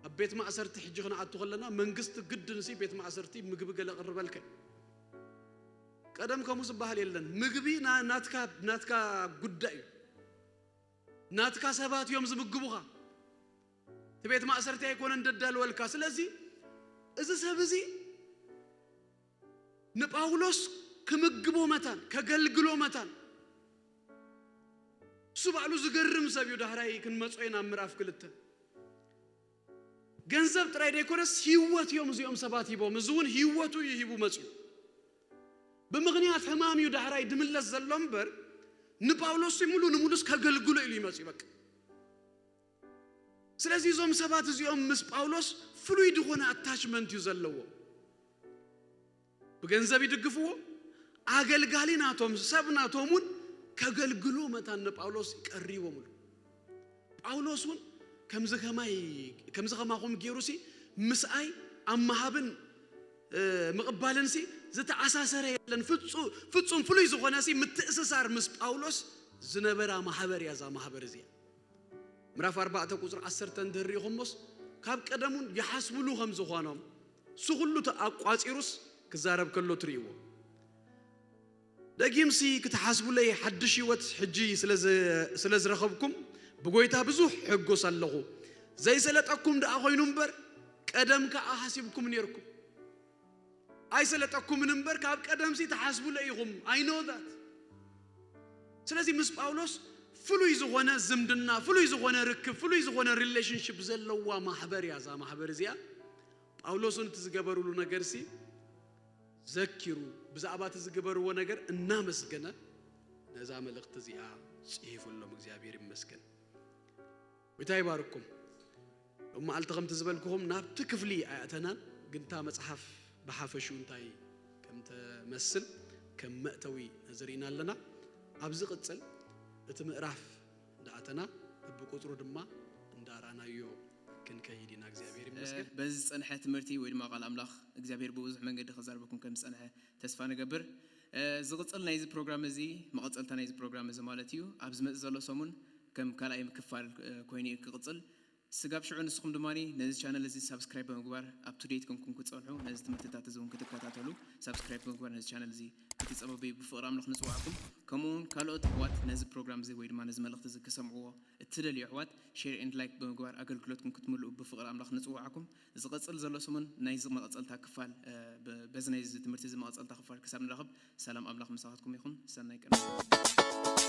ኣብ ቤት ማእሰርቲ ሕጂ ክንኣቱ ከለና መንግስቲ ግድንሲ ቤት ማእሰርቲ ምግቢ ገለ ቅርበልከ። ቀደም ከምኡ ዝበሃል የለን። ምግቢ ና- ናትካ ናትካ ጉዳይ እዩ። ናትካ ሰባት እዮም ዝምግቡኻ። እቲ ቤት ማእሰርቲ ኣይኮነን ደዳልወልካ። ስለዚ እዚ ሰብ እዚ ንጳውሎስ ክምግቦ መታን ከገልግሎ መታን እሱ ባዕሉ ዝገርም ሰብ እዩ። ዳሕራይ ክንመጾ ኢና ኣብ ምዕራፍ ክልተ። ገንዘብ ጥራይ ደይኮነስ ህይወት እዮም እዚኦም ሰባት ሂቦም። እዚ እውን ህይወቱ እዩ ሂቡ መጽዩ። ብምኽንያት ሕማም እዩ ዳሕራይ ድምለስ ዘሎ እምበር ንጳውሎስ ሙሉ ንሙሉስ ከገልግሎ ኢሉ ይመጽዩ በቃ። ስለዚ እዞም ሰባት እዚኦም ምስ ጳውሎስ ፍሉይ ዝኾነ ኣታችመንት እዩ ዘለዎ። ብገንዘብ ይድግፍዎ፣ ኣገልጋሊ ናቶም ሰብ ናቶም እውን ከገልግሎ መታን ንጳውሎስ ቀሪቦምሉ። ጳውሎስ እውን ከምዚ ከማይ ከምዚ ከማኹም ገይሩሲ ምስኣይ ኣብ ምሃብን ምቕባልን ሲ ዝተኣሳሰረ የለን። ፍጹም ፍሉይ ዝኾነ ሲ ምትእስሳር ምስ ጳውሎስ ዝነበራ ማህበር እያ እዛ ማህበር እዚኣ። ምዕራፍ ኣርባዕተ ቁጽሪ ዓሰርተ እንድህር ርኢኹሞስ ካብ ቀደሙን ይሓስብሉ ከም ዝኾኖም እሱ ኩሉ ኣቋጺሩስ ክዛረብ ከሎ ትርእይዎ። ደጊምሲ ክትሓስቡለይ ሓድሽ ህይወት ሕጂ ስለ ዝረኸብኩም ብጎይታ ብዙሕ ሕጎስ ኣለኹ። ዘይሰለጠኩም ደኣ ኮይኑ እምበር ቀደም ከኣ ሓሲብኩም ነርኩም። ኣይሰለጠኩምን እምበር ካብ ቀደምሲ ትሓስቡለይ ኢኹም። I know that። ስለዚ ምስ ጳውሎስ ፍሉይ ዝኾነ ዝምድና፣ ፍሉይ ዝኾነ ርክብ፣ ፍሉይ ዝኾነ ሪሌሽንሽፕ ዘለዋ ማሕበር እያ እዛ ማሕበር እዚኣ። ጳውሎስን እቲ ዝገበሩሉ ነገርሲ ዘኪሩ ብዛዕባ እቲ ዝገበርዎ ነገር እናመስገነ ነዛ መልእኽቲ እዚኣ ጽሒፉሎም። እግዚኣብሔር ይመስገን። ጎይታ ይባርኩም። ሎም መዓልቲ ከምቲ ዝበልኩኹም ናብቲ ክፍሊ ኣያእተናን ግን እታ መጽሓፍ ብሓፈሽኡ እንታይ ከም ተመስል ከም መእተዊ ነዝርኢና ኣለና። ኣብ ዝቕጽል እቲ ምዕራፍ እንዳኣተና ብቁጽሩ ድማ እንዳራናዮ ክንከይድ ኢና። እግዚኣብሔር ይመስገን። በዚ ዝጸንሐ ትምህርቲ ወይ ድማ ቃል ኣምላኽ እግዚኣብሔር ብብዙሕ መንገዲ ከዛርበኩም ከም ዝጸንሐ ተስፋ ንገብር። ዝቕጽል ናይዚ ፕሮግራም እዚ መቐጸልታ ናይዚ ፕሮግራም እዚ ማለት እዩ። ኣብ ዝመጽእ ዘሎ ሰሙን ከም ካልኣይ ክፋል ኮይኑ እዩ ክቕጽል። ስጋብ ሽዑ ንስኹም ድማ ነዚ ቻነል እዚ ሳብስክራይብ ብምግባር up to date ኮንኩም ክትጸንሑ፣ ነዚ ትምህርትታት እዚ እውን ክትከታተሉ ሳብስክራይብ ብምግባር ነዚ ቻነል እዚ ክትጸበቡ ብፍቕሪ ኣምላኽ ንጽውዓኩም። ከምኡ እውን ካልኦት ኣሕዋት ነዚ ፕሮግራም እዚ ወይ ድማ ነዚ መልእኽቲ እዚ ክሰምዕዎ እትደልዩ ኣሕዋት share and like ብምግባር ኣገልግሎትኩም ክትምልኡ ብፍቕሪ ኣምላኽ ንጽውዓኩም። ዝቐጽል ዘሎ ሰሙን ናይዚ መቐጸልታ ክፋል በዚ ናይዚ ትምህርቲ እዚ መቐጸልታ ክፋል ክሳብ ንራኸብ ሰላም ኣምላኽ ምሳኻትኩም ይኹን። ሰናይ ቀን።